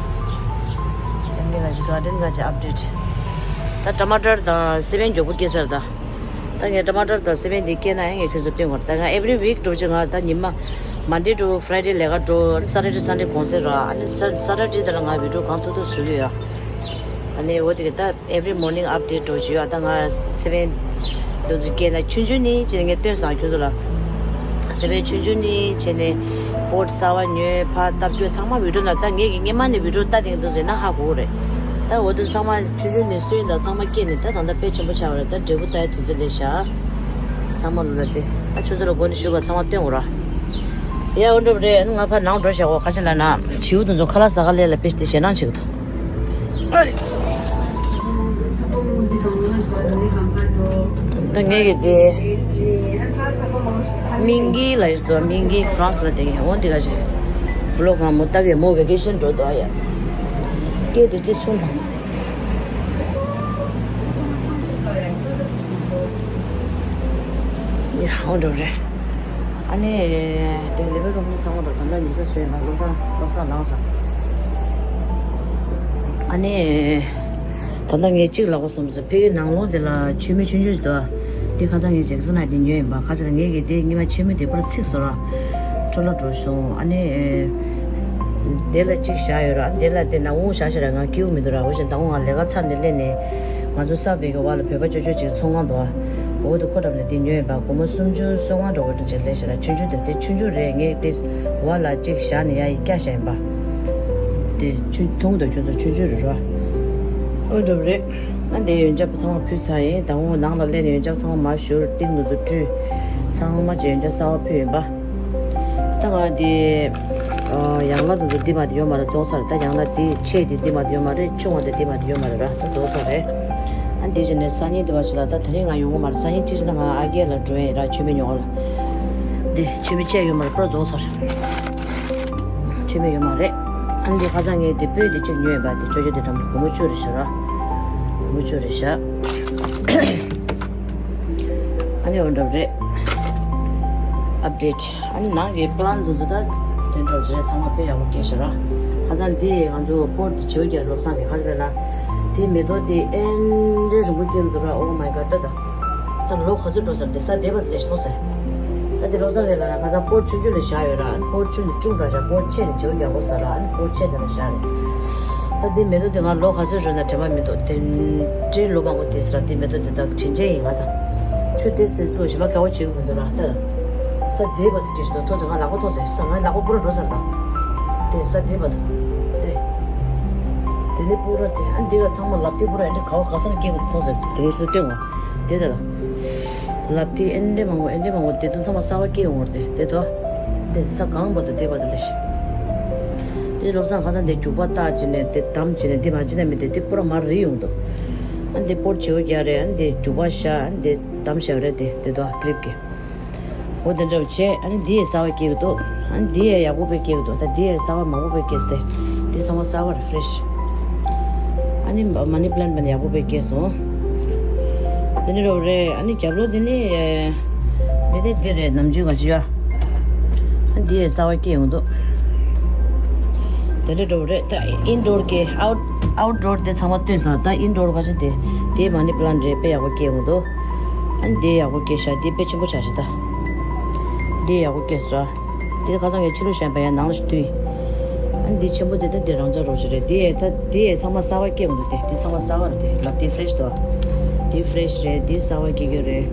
ད་ངས་ལ་ཅིག་གར་ཌེན་ག་ཅིག་ཨབ་ཌེཊ། ད་ཊ་མ་ཊར་དང་སི་པན་མགྱོགས་པོ་སྐྱེས་ཚར་ད། ད་ངས་ཊ་མ་ཊར་དང་སི་པན་དེ་སྐྱེས་ན་ཡང་ངས་ཁྱོད་ཚོ་སྟོན་དགོས་རེད། ད་ང་ཨེ་བྷི་རི་ཝིག་འགྲོ་ཅིག་ང་ད་ཉི་མ་མན་ཌེ་ཊུ་ཕ་རའི་ཌེ་ལས་ཀ་འགྲོ། སེ་ཊར་ཌེ་སན་ཌེ་གུང་སེང་ར། ཨ་ནི་སེ་ཊར་ཌེ་དེ་ལ་ང་བི་ཌི་ཡོ་གང་ཐུབ་ཐུབ་བཟོ་གི་ཡོད། ཨ་ནི་འོ་དེ་ག་ད། Every morning update འགྲོ་བཞིན་ཡོད། ད་ང་སེ་བན་དུ་སྐྱེས་ན་ཆུང་ཆུང་ནི་ཅི་ངས་སྟོན་སང་ཁྱོད་ཚོ་ལ། སེ་བན་ཆུང་ཆུང་ནི་བྱས་ནས་པོཊ་གསར་བ་ཉོས་ཕར་བཏབ་རྒྱུ་ཚང་མ་བི་ཌི་ཡོ་ནང་ད་ངས་ཀྱི་སྔས་མ་ནས་བི་ཌི་ཡོ་ལྟ་དེང་དུ་ཟེར་ན་ཧ་གོ་རེད། ད་འོ་དུ་ཚང་མ་ཆུང་ཆུང་ནས་སོན་དང་ཚང་མ་སྐྱེས་ནས་ད་ད་ལྟ་དཔེ་ཆེན་པོ་ཆགས་རེད། ད་འབྲས་བུ་ལྟ་ཡ་དུས་ཚོད་ལས་བཞག་ཚང་མ་ལོ་ལ་དེ་ད་ཁྱོད་ཚོ་ལ་མགོ་ནས་ཞུ་ག་ཚང་མ་སྟོན་དགོས་ར། ཡ་འོ་འགྲོ་རེད། ང་ཕར་ནང་འགྲོ་བཞག་གོ་ཁ་ཆེ་ལ་ན་བྱིའུ་དུ་ཚོ་ཁ་ལག་ཟ་ག་ལས་ལ་དཔེ་དེ་ཞེད་སྣང་བྱེད་གི་འདུག་ད་ངས་ཀྱི་དེ། སྨིན་གྱི་ལ་ཡོད་དོ། སྨིན་གྱི་ཧྥ་རན་སི་ལ་དེ་ངས་འོང་དེ་ག་ཅི། བློ་གང་མོ་ལྟ་གི་མོ་ཝེ་ཀེ་ཤན་འགྲོ་དོ་ཡ། སྐད་དེ་ཅི་ཆུང་དང་། ཡ་འོང་འགྲོ་རེད། ཨ་ནི། དེ་ལེ་བེ་རུམ་ནི་ཚང་མ་དང་ད་ལྟ་ཉི་ཤུ་སོན་དང་བློ་བཟང་བློ་བཟང་ལངས་སོང་། ཨ་ནི། ད་ལྟ་ངས་གཅིག་ལབ་དགོས་བསམ་སོང་། ཕ་གིའི་ནང་ལོགས་དེ་ལ་མཆོད་མེ་ཆུང་ཆུང་ཞིག་འདུག་དེ་ཁ་སང་ངས་ཇེག་སན་ལ་དེ་ཉོས་ཡིན་པ། ཁ་ཆེ་ལ་ངས་ཀྱི་དེ་ཉི་མ་མཆོད་མེ་དེ་པར་ཚིག་སོ་ར། འཕྲོ་བརླག་འགྲོ་སོང་། ཨ་ནི། དེ་ལ་གཅིག་བཞག་ཡོད་ར། དེ་ལ་དེ་ནང་འོང་བཞག་བཞག་ར་ང་སྐྱིད་པོ་མི་འདུག་ར། འོ་བཞིན་ད་འོང་ང་ལས་ཀ་ཚར་ནས་སླེབས་ནས། ང་ཚོ་ས་བི་གི་བ་ལ་བོད་པ་ཅོ་ཅོ་ཅིག་ཚོང་ཁང་དུ་བ། འོ་དེ་ཁོ་འགྲམ་ནས་དེ་ཉོས་ཡིན་པ། སྒོར་མོ་སུམ་ཅུ་སོ་ལྔ་འགྲོ་བ་ཅིག་ལས་བཞག་ར། ཆུང་ཆུང་དེ་དེ་ཆུང་ཆུང་རེད། ངས་དེ་བ་ལ་གཅིག་བཞག་ནས་ཡ་ཡི་སྐྱ་བཞག་ཡིན་པ། དེ་ཆུ་མཐོང་དུ་ཁྱོད་ཚོ་ཆུང་ཆུང་རེད་ར། འོ་འགྲོ་རེད། ཨ་འདི་ཡོན་ཆབ་ཚང་མ་ཕུལ་ཚར་ཡིན། ད་འོང་ནང་ལ་སླེབས་ནས་ཡོན་ཆབ་ཚང་མ་མར་བཞུར། ཏིང་དུ་ཚོ་བཀྲུས། ཚང་མ་ཅིག་ཡོན་ཆབ་གསར་པ་ཕུལ་ཡིན་པ། ད་ང་འདི། ཡང་ལ་དུ་འདི་མ་དེ་ཡོད་མ་རེད། རྫོགས་ཚར། ད་ཡང་ལ་འདི་ཆེ་དེ་འདི་མ་དེ་ཡོད་མ་རེད། ཆུང་བ་དེ་འདི་མ་དེ་ཡོད་མ་རེད་ར། ད་རྫོགས་ཚར་རེད། ཨ་འདི་བྱས་ནས་སང་ཉིན་འདི་བ་ཞིག་ལ་ད་དེ་རིང་ང་ཡོང་གི་མ་རེད། སང་ཉིན་ཅི་བྱས་ན་ང་ཨ་རྒས་ལ་འགྲོ་ཡིན་ར། མཆོད་མེ་ཉོ་ག་ལ། འདི་མཆོད་མེ་བཅས་ཡོད་མ་རེད། པར་རྫོགས་ཚར། མཆོད་མེ་ཡོད་མ་རེད། ཨ་འདི་ཁ་སང་ངས་འདི་སྤོས་འདི་གཅིག་ཉོས་ཡིན་པ། འདི་ཅོ་ཅོ་འདི་འགྲམ་སྒོར་མོ་བཅུ་རེད་ཤག་ར། སྒོར་མོ་བཅུ་རེད་ཤག་ཨ་ནི་འོ་འགྲོ་རེད། ཨབ་ཌེཊ། ཨ་ནི་ནང་གི་པ་ལན་དུ་ཚོ་ད་དེ་འདྲ་བྱས་ཚང་མ་དཔེ་ཡག་པོ་སྐྱེས་ཤག་ར། ཁ་སང་འདི་ང་ཚོ་པོཊ་དེ་བྱེའུ་རྒྱལ་བློ་བཟང་གི་ཁ་ཤས་ལ་ན། དེ་མེ་ཏོག་དེ་ཨེ་འདྲའི་རིང་པོ་སྐྱེས་འདུག་ར། Oh my God ད་ད། ད་ལོ་ག་ཚོད་འགྲོ་ས་རེད། དེ་ས་དེ་བར་དེ་ཞིག་མཐོང་ས། ད་དེ་བློ་བཟང་གི་ལ་ན་ཁ་སང་པོཊ་ཆུང་ཆུང་ལ་བཞག་ཡོད་ར། ཨ་ནི་པོཊ་ཆུང་དེ་ཅུང་དྲག་བཞག་པོཊ་ཆེ་ནས་བྱེའུ་རྒྱལ་པོ་ཟ་ར། ཨ་ནི་པོཊ་ཆེ་དེ་ལ་བཞག་རེད། ད་དེ་མེ་ཏོག་དེ་ང་ལོ་ག་ཚོད་རོལ་ན་དྲན་པ་མི་འདུག་དེ་འདྲའི་ལོ་མང་པོ་དེ་ཟེར་ར། དེ་མེ་ཏོག་དེ་ད་དྲིན་ཆེན་ཡིན་ང་ད། ཆུ་དེ་སེར་སྟོད་ཞིམ་པ་ག་བ་བྱེད་གི་མི་འདུག་ར་ད། ས་དེ་བར་དུ་དེ་ཞིག་མཐོང་ས། ང་ལག་པ་མཐོང་ས། ས་ང་ལག་པ་པུ་ར་འགྲོ་ས་རེད་ད། དེ་ས་དེ་བར་དུ། དེ། དེ་ནས་པུ་ར་དེ་ཨ་འདི་ག་ཚང་མ་ལབ་དེ་པུ་ར་ཨ་འདི་ག་བ་ག་ས་ནས་སྐྱེས་གི་མཐོང་ས། དེ་ནས་སུ་སྟོན་ངོ་། དེ་ད་ད། ལབ་དེ་ཨེ་འདྲ་མང་པོ་ཨེ་འདྲ་མང་པོ་དེ་དུ་ཚང་མ་གསར་པ་སྐྱེ་ཡོང་བར་དེ་དེ་དོ། དེ་ས་གང་བར་དུ་དེ་བར་དུ་ལས་ཤིག་དེ་བློ་བཟང་ཁ་སང་དེ་རྒྱུག་པ་བཏགས་བྱས་ནས་དེ་བསྡམས་བྱས་ནས་དེ་མ་བྱས་ན་མི་དེ་དེ་པུ་ར་མར་རིལ་ཡོང་དོ། ཨ་འདི་པོཊ་བྱེའུ་རྒྱལ་རེད། ཨ་འདི་རྒྱུག་པ་ཤ། ཨ་འདི་བསྡམས་ཤ་རེད། དེ་དེ་དོ་ཀི་ལིབ་ཀྱི། འོ་དེ་འདྲ་བྱས། ཨ་ནི་འདི་ཡས་གསར་པ་སྐྱེ་གི་འདུག་ཨ་ནི་འདི་ཡས་ཡག་པོ་དཔེ་སྐྱེ་གི་འདུག་ད་འདི་ཡས་གསར་པ་མང་པོ་དཔེ་སྐྱེས་ཏེ། འདི་ཚང་མ་གསར་པ་རེད། ཕི་རེ་ཤི། ཨ་ནི་མ་ནི་པ་ལན་ཊི་མ་ནི་ཡག་པོ་དཔེ་སྐྱེས་སོང་། འདི་ནི་རོ་རེད། ཨ་ནི་རྒྱབ་ལོགས་འདི་ནི། འདི་ནི་འདི་རེད། ནམ་རྒྱུན་ག་ཅི་ཡ། ཨ་འདི་ཡས་གསར་པ་སྐྱེ་ཡོང་འདུག་དེ་འདྲ་འགྲོ་རེད། ད་ཨིན་ཌོར་གི་ཨའུཊ་ཨའུཊ་ཌོར་དེ་ཚང་མ་བཏོན་སོང་། ད་ཨིན་ཌོར་ག་ཅི་དེ། དེ་མ་ནི་པ་ལན་ཊི་རེད། དཔེ་ཡག་པོ་སྐྱེ་ཡོང་འདུག་ཨ་འདི་ཡག་པོ་སྐྱེས་ཤག་འདི་དཔེ་ཆེན་པོ་ཆགས་ཤག་ད། འདི་ཡག་པོ་སྐྱེས་སོང་། འདི་ཁ་སང་ངས་ཕྱི་ལོགས་བཞག་པ་ཡང་ནང་ལ་ཞིག་བསྡུས། ཨ་འདི་ཆེན་པོ་འདི་ད་འདི་རང་འཇགས་རོགས་ཅིག་རེད། འདི་ད་འདི་ཚང་མ་གསར་པ་སྐྱེ་འོང་འདུག་དེ་འདི་ཚང་མ་གསར་པ་རེད། དེ་ལབ་དེ་ཕི་རེ་ཤི་འདུག་འདི་ཕི་རེ་ཤི་རེད། འདི་གསར་པ་སྐྱེ་གི་རེད།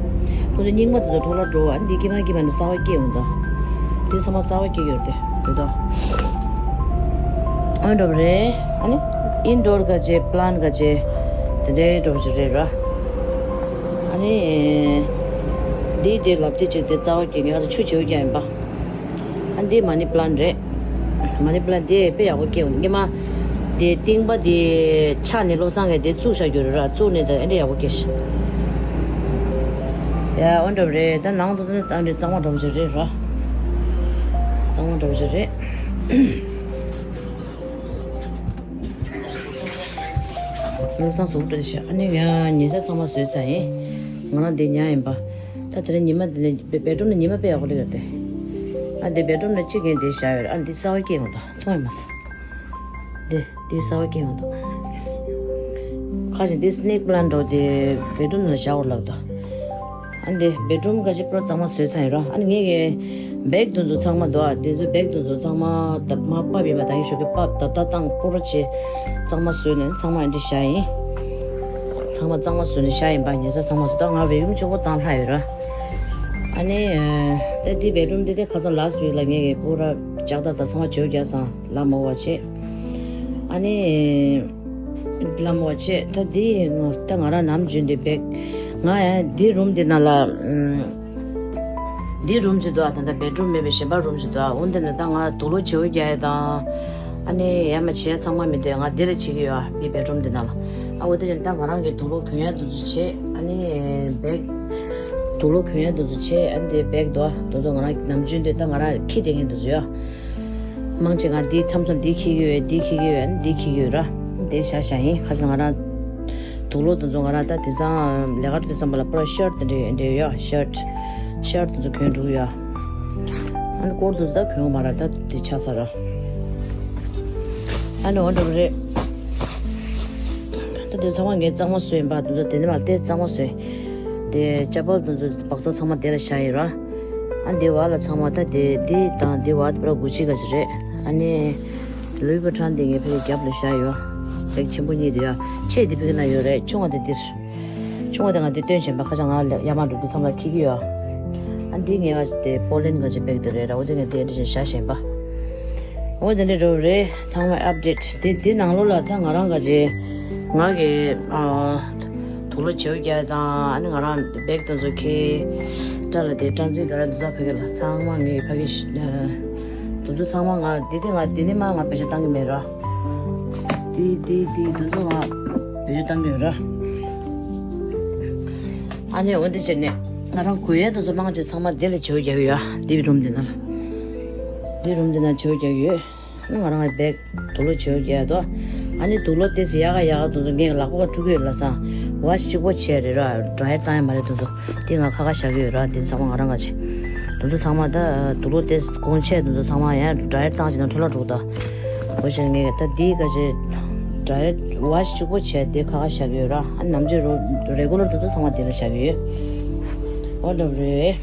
ཁོ་ཚོ་རྙིང་མ་དེ་ཚོ་འཕྲོ་བརླག་འགྲོ། ཨ་འདི་ཀྱི་མ་ཀྱི་མ་ནི་གསར་པ་སྐྱེ་འོང་འདུག་འདི་ཚང་མ་གསར་པ་སྐྱེ་གི་རེད། དེ་དོ། ཨ་འདྲ་པོ་རེད། ཨ་ནི་ཨིན་ཌོར་ག་ཅེ་པ་ལན་ཊི་ག་ཅེ་དེ་འདྲའི་འདྲ་པོ་ཅིག་རེད་ར། ཨ་ནི། འདི་དེ་ལབ་དེ་ཅིག་དེ་རྩ་བ་སྐྱེ་ངེས་ཨ་ཆུ་བྱེའུ་རྒྱག་ཡིན་པ། ཨ་འདི་མ་ནི་པི་ལན་རེད། མ་ནི་པི་ལན་དེ་དཔེ་ཡག་པོ་སྐྱེ་འོང་། སྔོན་མ་དེ་རྟིང་པ་དེ་ཆག་ནས་བློ་བཟང་གིས་དེ་བཙུགས་བཞག་རྒྱུ་རེད་ར། བཙུགས་ནས་ད་ཨེ་འདྲ་ཡག་པོ་སྐྱེ་ཤི། ཡ་འོ་འདྲ་རེད། ད་ནང་དུ་ཚོ་ནི་གཙང་རེད། གཙང་མ་འདྲ་པོ་ཞིག་རེད་ར། གཙང་མ་འདྲ་པོ་ཞིག་རེད། བློ་བཟང་གཟུགས་སྤྲོ་ཤ། ཨ་ནི་ང་ཉལ་ས་ཚང་མ་བཟོས་ཚར་ཡིན། ང་རང་འདི་ཉལ་ཡིན་པ། ད་དེ་རིང་ཉི་མ་འདི་ནས་བེ་བེད་རུམ་ནས་ཉི་མ་དཔེ་ཡག་པོ་སླེབས་ཡོད་དེ། ཨ་འདི་བེད་རུམ་ནས་གཅིག་གིན་འདི་བཞག་ཡོད་རེད། ཨ་འདི་གསར་པ་སྐྱེས་ཡོང་དོ། མཐོང་ཡོད་མ་སོང་། འདི་འདི་གསར་པ་སྐྱེས་ཡོང་དོ། ཁ་ཅིག་འདི་སི་ནེག་པི་ལན་འདྲ་པོ་དེ་བེད་རུམ་ནང་བཞག་འོ་ལབ་དོ། ཨ་འདི་བེད་རུམ་ག་ཅིག་པུ་ར་གཙང་མ་བཟོས་ཚར་ཡིན་ར། ཨ་ནི་ངས་གི་བེག་དེ་ཚོ་ཚང་མ་འདུག་ཨ། དེ་ཚོ་བེག་དེ་ཚོ་ཚང་མ་ད་མ་པབ་ཡིན་པ། ད་ཡིན་ཞོགས་ཀྱི་པབ་ད་ད་བཏང་པུ་ར་ཆེ་གཙང་མ་བཟོས་ནས་ཚང་མ་ཨ་འདི་བཞག་ཡིན། ཚང་མ་གཙང་མ་བཟོས་ནས་བཞག་ཡིན་པ། ཉལ་ས་ཚང་མ་ཚོ་ད་ང་བེད་རུམ་གཅིག་པོ་བཏང་ལྷག་ཡོད་ར། ཨ་ནི་ད་འདི་བེད་རུམ་འདི་དེ་ཁ་སང་ལ་སི་ཊི་ཝིག་ལ་ངས་གི་པུ་ར་ལྕགས་ཐག་ད་ཚང་མ་བྱེའུ་རྒྱག་སང་ལ་མོ་བ་བྱེད། ཨ་ནི། ལ་མོ་བ་བྱེད། ད་འདི་ད་ང་རང་ནམ་རྒྱུན་འདི་བེག་ང་ཡང་འདི་རུམ་འདི་ནང་ལ། ཨམ། འདི་རུམ་ཞིག་འདུག་ཨ། ད་ལྟ་བེད་རུམ་མེད་པའི་གཞན་པ་རུམ་ཞིག་འདུག་ཨ། འོན་ཏེ་ན་ད་ང་དུག་ལོག་བྱེའུ་རྒྱག་ཡ་དང་། ཨ་ནི་ཡ་མ་བྱེད་ཡ་ཚང་མ་མི་འདུག་ང་འདི་ལ་བྱེད་ཀྱི་ཡོད་ཨ། འདི་བེད་རུམ་འདི་ནང་ལ། ཨ་འོ་དེ་བཞིན་ད་ང་རང་གི་དུག་ལོག་གྱོན་ཡ་འདི་ཚོ་བྱེད། ཨ་ནི་བེག་དུག་ལོག་གྱོན་ཡ་འདི་ཚོ་བྱེད། ཨ་ནི་འདི་བེག་འདུག་ཨ། འདི་ཚོ་ང་རང་ནམ་རྒྱུན་འདི་ད་ང་རང་འཁྱེར་བསྡད་མཁན་འདི་ཚོ་ཡོད་ཨ། མང་ཆེ་ང་འདི་མཚམས་མཚམས་འདི་འཁྱེར་གྱི་ཡོད། འདི་འཁྱེར་གྱི་ཡོད། འདི་འཁྱེར་གྱི་ཡོད་ར། འདི་བཞག་བཞག་ཡིན། ཁ་ཤས་ང་རང་དུག་ལོག་དེ་ཚོ་ང་རང་ད་དེང་སང་ལས་ཀ་འགྲོ་དུས་ཙམ་པ་ལ་པུ་ར་ཤར་ཊི་དེ་འདྲ་འདྲ་ཡོད། ཤར་ཊི་ཤར་ཊི་དེ་ཚོ་གྱོན་འགྲོ་གི་ཡོད། ཨ་ནི་སྐོར་དེ་ཚོ་ད་གྱོན་གི་མ་རེད། ད་དེ་ཆགས་ཚར་ར། ཨ་ནི་འོ་འདྲ་པོ་རེད། ད་དེ་ཚང་མ་ངས་གཙང་མ་བཟོས་ཡིན་པ། དེ་ཚོ་དེ་ནས་མར་ཏོག་ཙམ་གཙང་མ་བཟོས། དེ་ཅ་པལ་དེ་ཚོ་སྦག་ས་ཚང་མ་དེ་ལ་བཞག་ཡིན་ར། ཨ་འདི་བ་ལ་ཚང་མ་ད་དེ་འདི་དང་འདི་བ་པུ་ར་གུ་ཅི་ག་ཅི་རེད། ཨ་ནི་ལུའི་བུ་ཊོན་འདི་ངའི་ཕ་གི་རྒྱབ་ལ་བཞག་ཡོད། བེག་ཆེན་པོ་གཉིས་འདི་ཡ། ཆེ་འདི་ཕ་གི་ན་ཡོད་རེད། ཆུང་བ་འདི་འདིར། ཆུང་བ་འདི་ང་འདི་སྟོན་བཞིན་པ། ཁ་ཤས་ང་ལ་ཡར་མར་འགྲོ་དུས་ཚང་མ་འཁྱེར་གྱི་ཡོད། ཨ་འདི་ངའི་ག་ཅི་དེ་པོ་ལན་ག་ཅི་བེག་འདི་རེད་ར། འོ་འདི་ངས་འདི་འདི་བཞག་བཞིན་པ། འོ་འདི་འདྲ་འགྲོ་རེད། ཚང་མ་ཨབ་ཌེ་ཊི་འདི་འདི་ནང་ལོགས་ལ་ད་ང་རང་ག་ཅི་ང་གི་ཨ། དུག་ལོག་བྱེའུ་རྒྱག་དང་། ཨ་ནི་ང་རང་བེག་དེ་ཚོ་འཁྱེར། སྐྲ་ལ་དེ་སྐྲ་འཛིན་ག་རེ་འདི་ཚོ་ཕ་གི་ལ་ཚང་མ་ངའི་ཕ་གི་ཤ་ཨ། དེ་ཚོ་ཚང་མ་ང་འདི་དེ་ང་འདི་ནི་མ་ང་བེད་སྤྱོད་བཏང་གི་མེད་ར། འདི་འདི་འདི་དེ་ཚོ་ང་བེད་སྤྱོད་བཏང་གི་ཡོད་ར། ཨ་ནི་འོ་འདི་བྱས་ནས་ང་རང་གོན་ཡས་དེ་ཚོ་མང་ཆེ་ཚང་མ་འདི་ལ་བྱེའུ་རྒྱག་གི་ཡོད། འདི་རུམ་འདི་ནང་ལ། འདི་རུམ་འདི་ནང་བྱེའུ་རྒྱག་གི་ཡོད། ང་རང་གི་བེག་དུག་ལོག་བྱེའུ་རྒྱག་ཡ་དོ། ཨ་ནི་དུག་ལོག་དེ་ཚོ་ཡག་ག་ཡག་ག་དེ་ཚོ་ངས་ལག་པ་ག་འཁྲུ་གི་ཡོད་ལབ་སང་། ཝ་ཤི་གཅིག་པོ་བྱས་རེད་ར། ཌ་རའི་ཡར་བཏང་ཡ་མ་རེད་དེ་ཚོ། དེ་ང་ཁ་ཁ་བཞག་གི་ཡོད་ར། དེ་ཚང་མ་ང་རང་ག་བྱེད། དེ་ཚོ་ཚང་མ་ད་དུག་ལོག་དེ་གོན་ཆས་དེ་ཚོ་ཚང་མ་ཡང་ཌ་རའི་ཡར་བཏང་བྱས་ན་འཕྲོ་བརླག་འགྲོ་གི་ད། འོ་བྱས་ངས་ད་དེ་ག་བྱེད། ཌ་རའི་ཡར་ཝ་ཤི་གཅིག་པོ་བྱས་དེ་ཁ་ཁ་བཞག་གི་ཡོད་ར། ཨ་ནམ་རྒྱུན་རོ་རེ་གུ་ལར་དེ་ཚོ་ཚང་མ་དེ་ལ་བཞག་གི་ཡོད། འོ་འདྲ་རེད།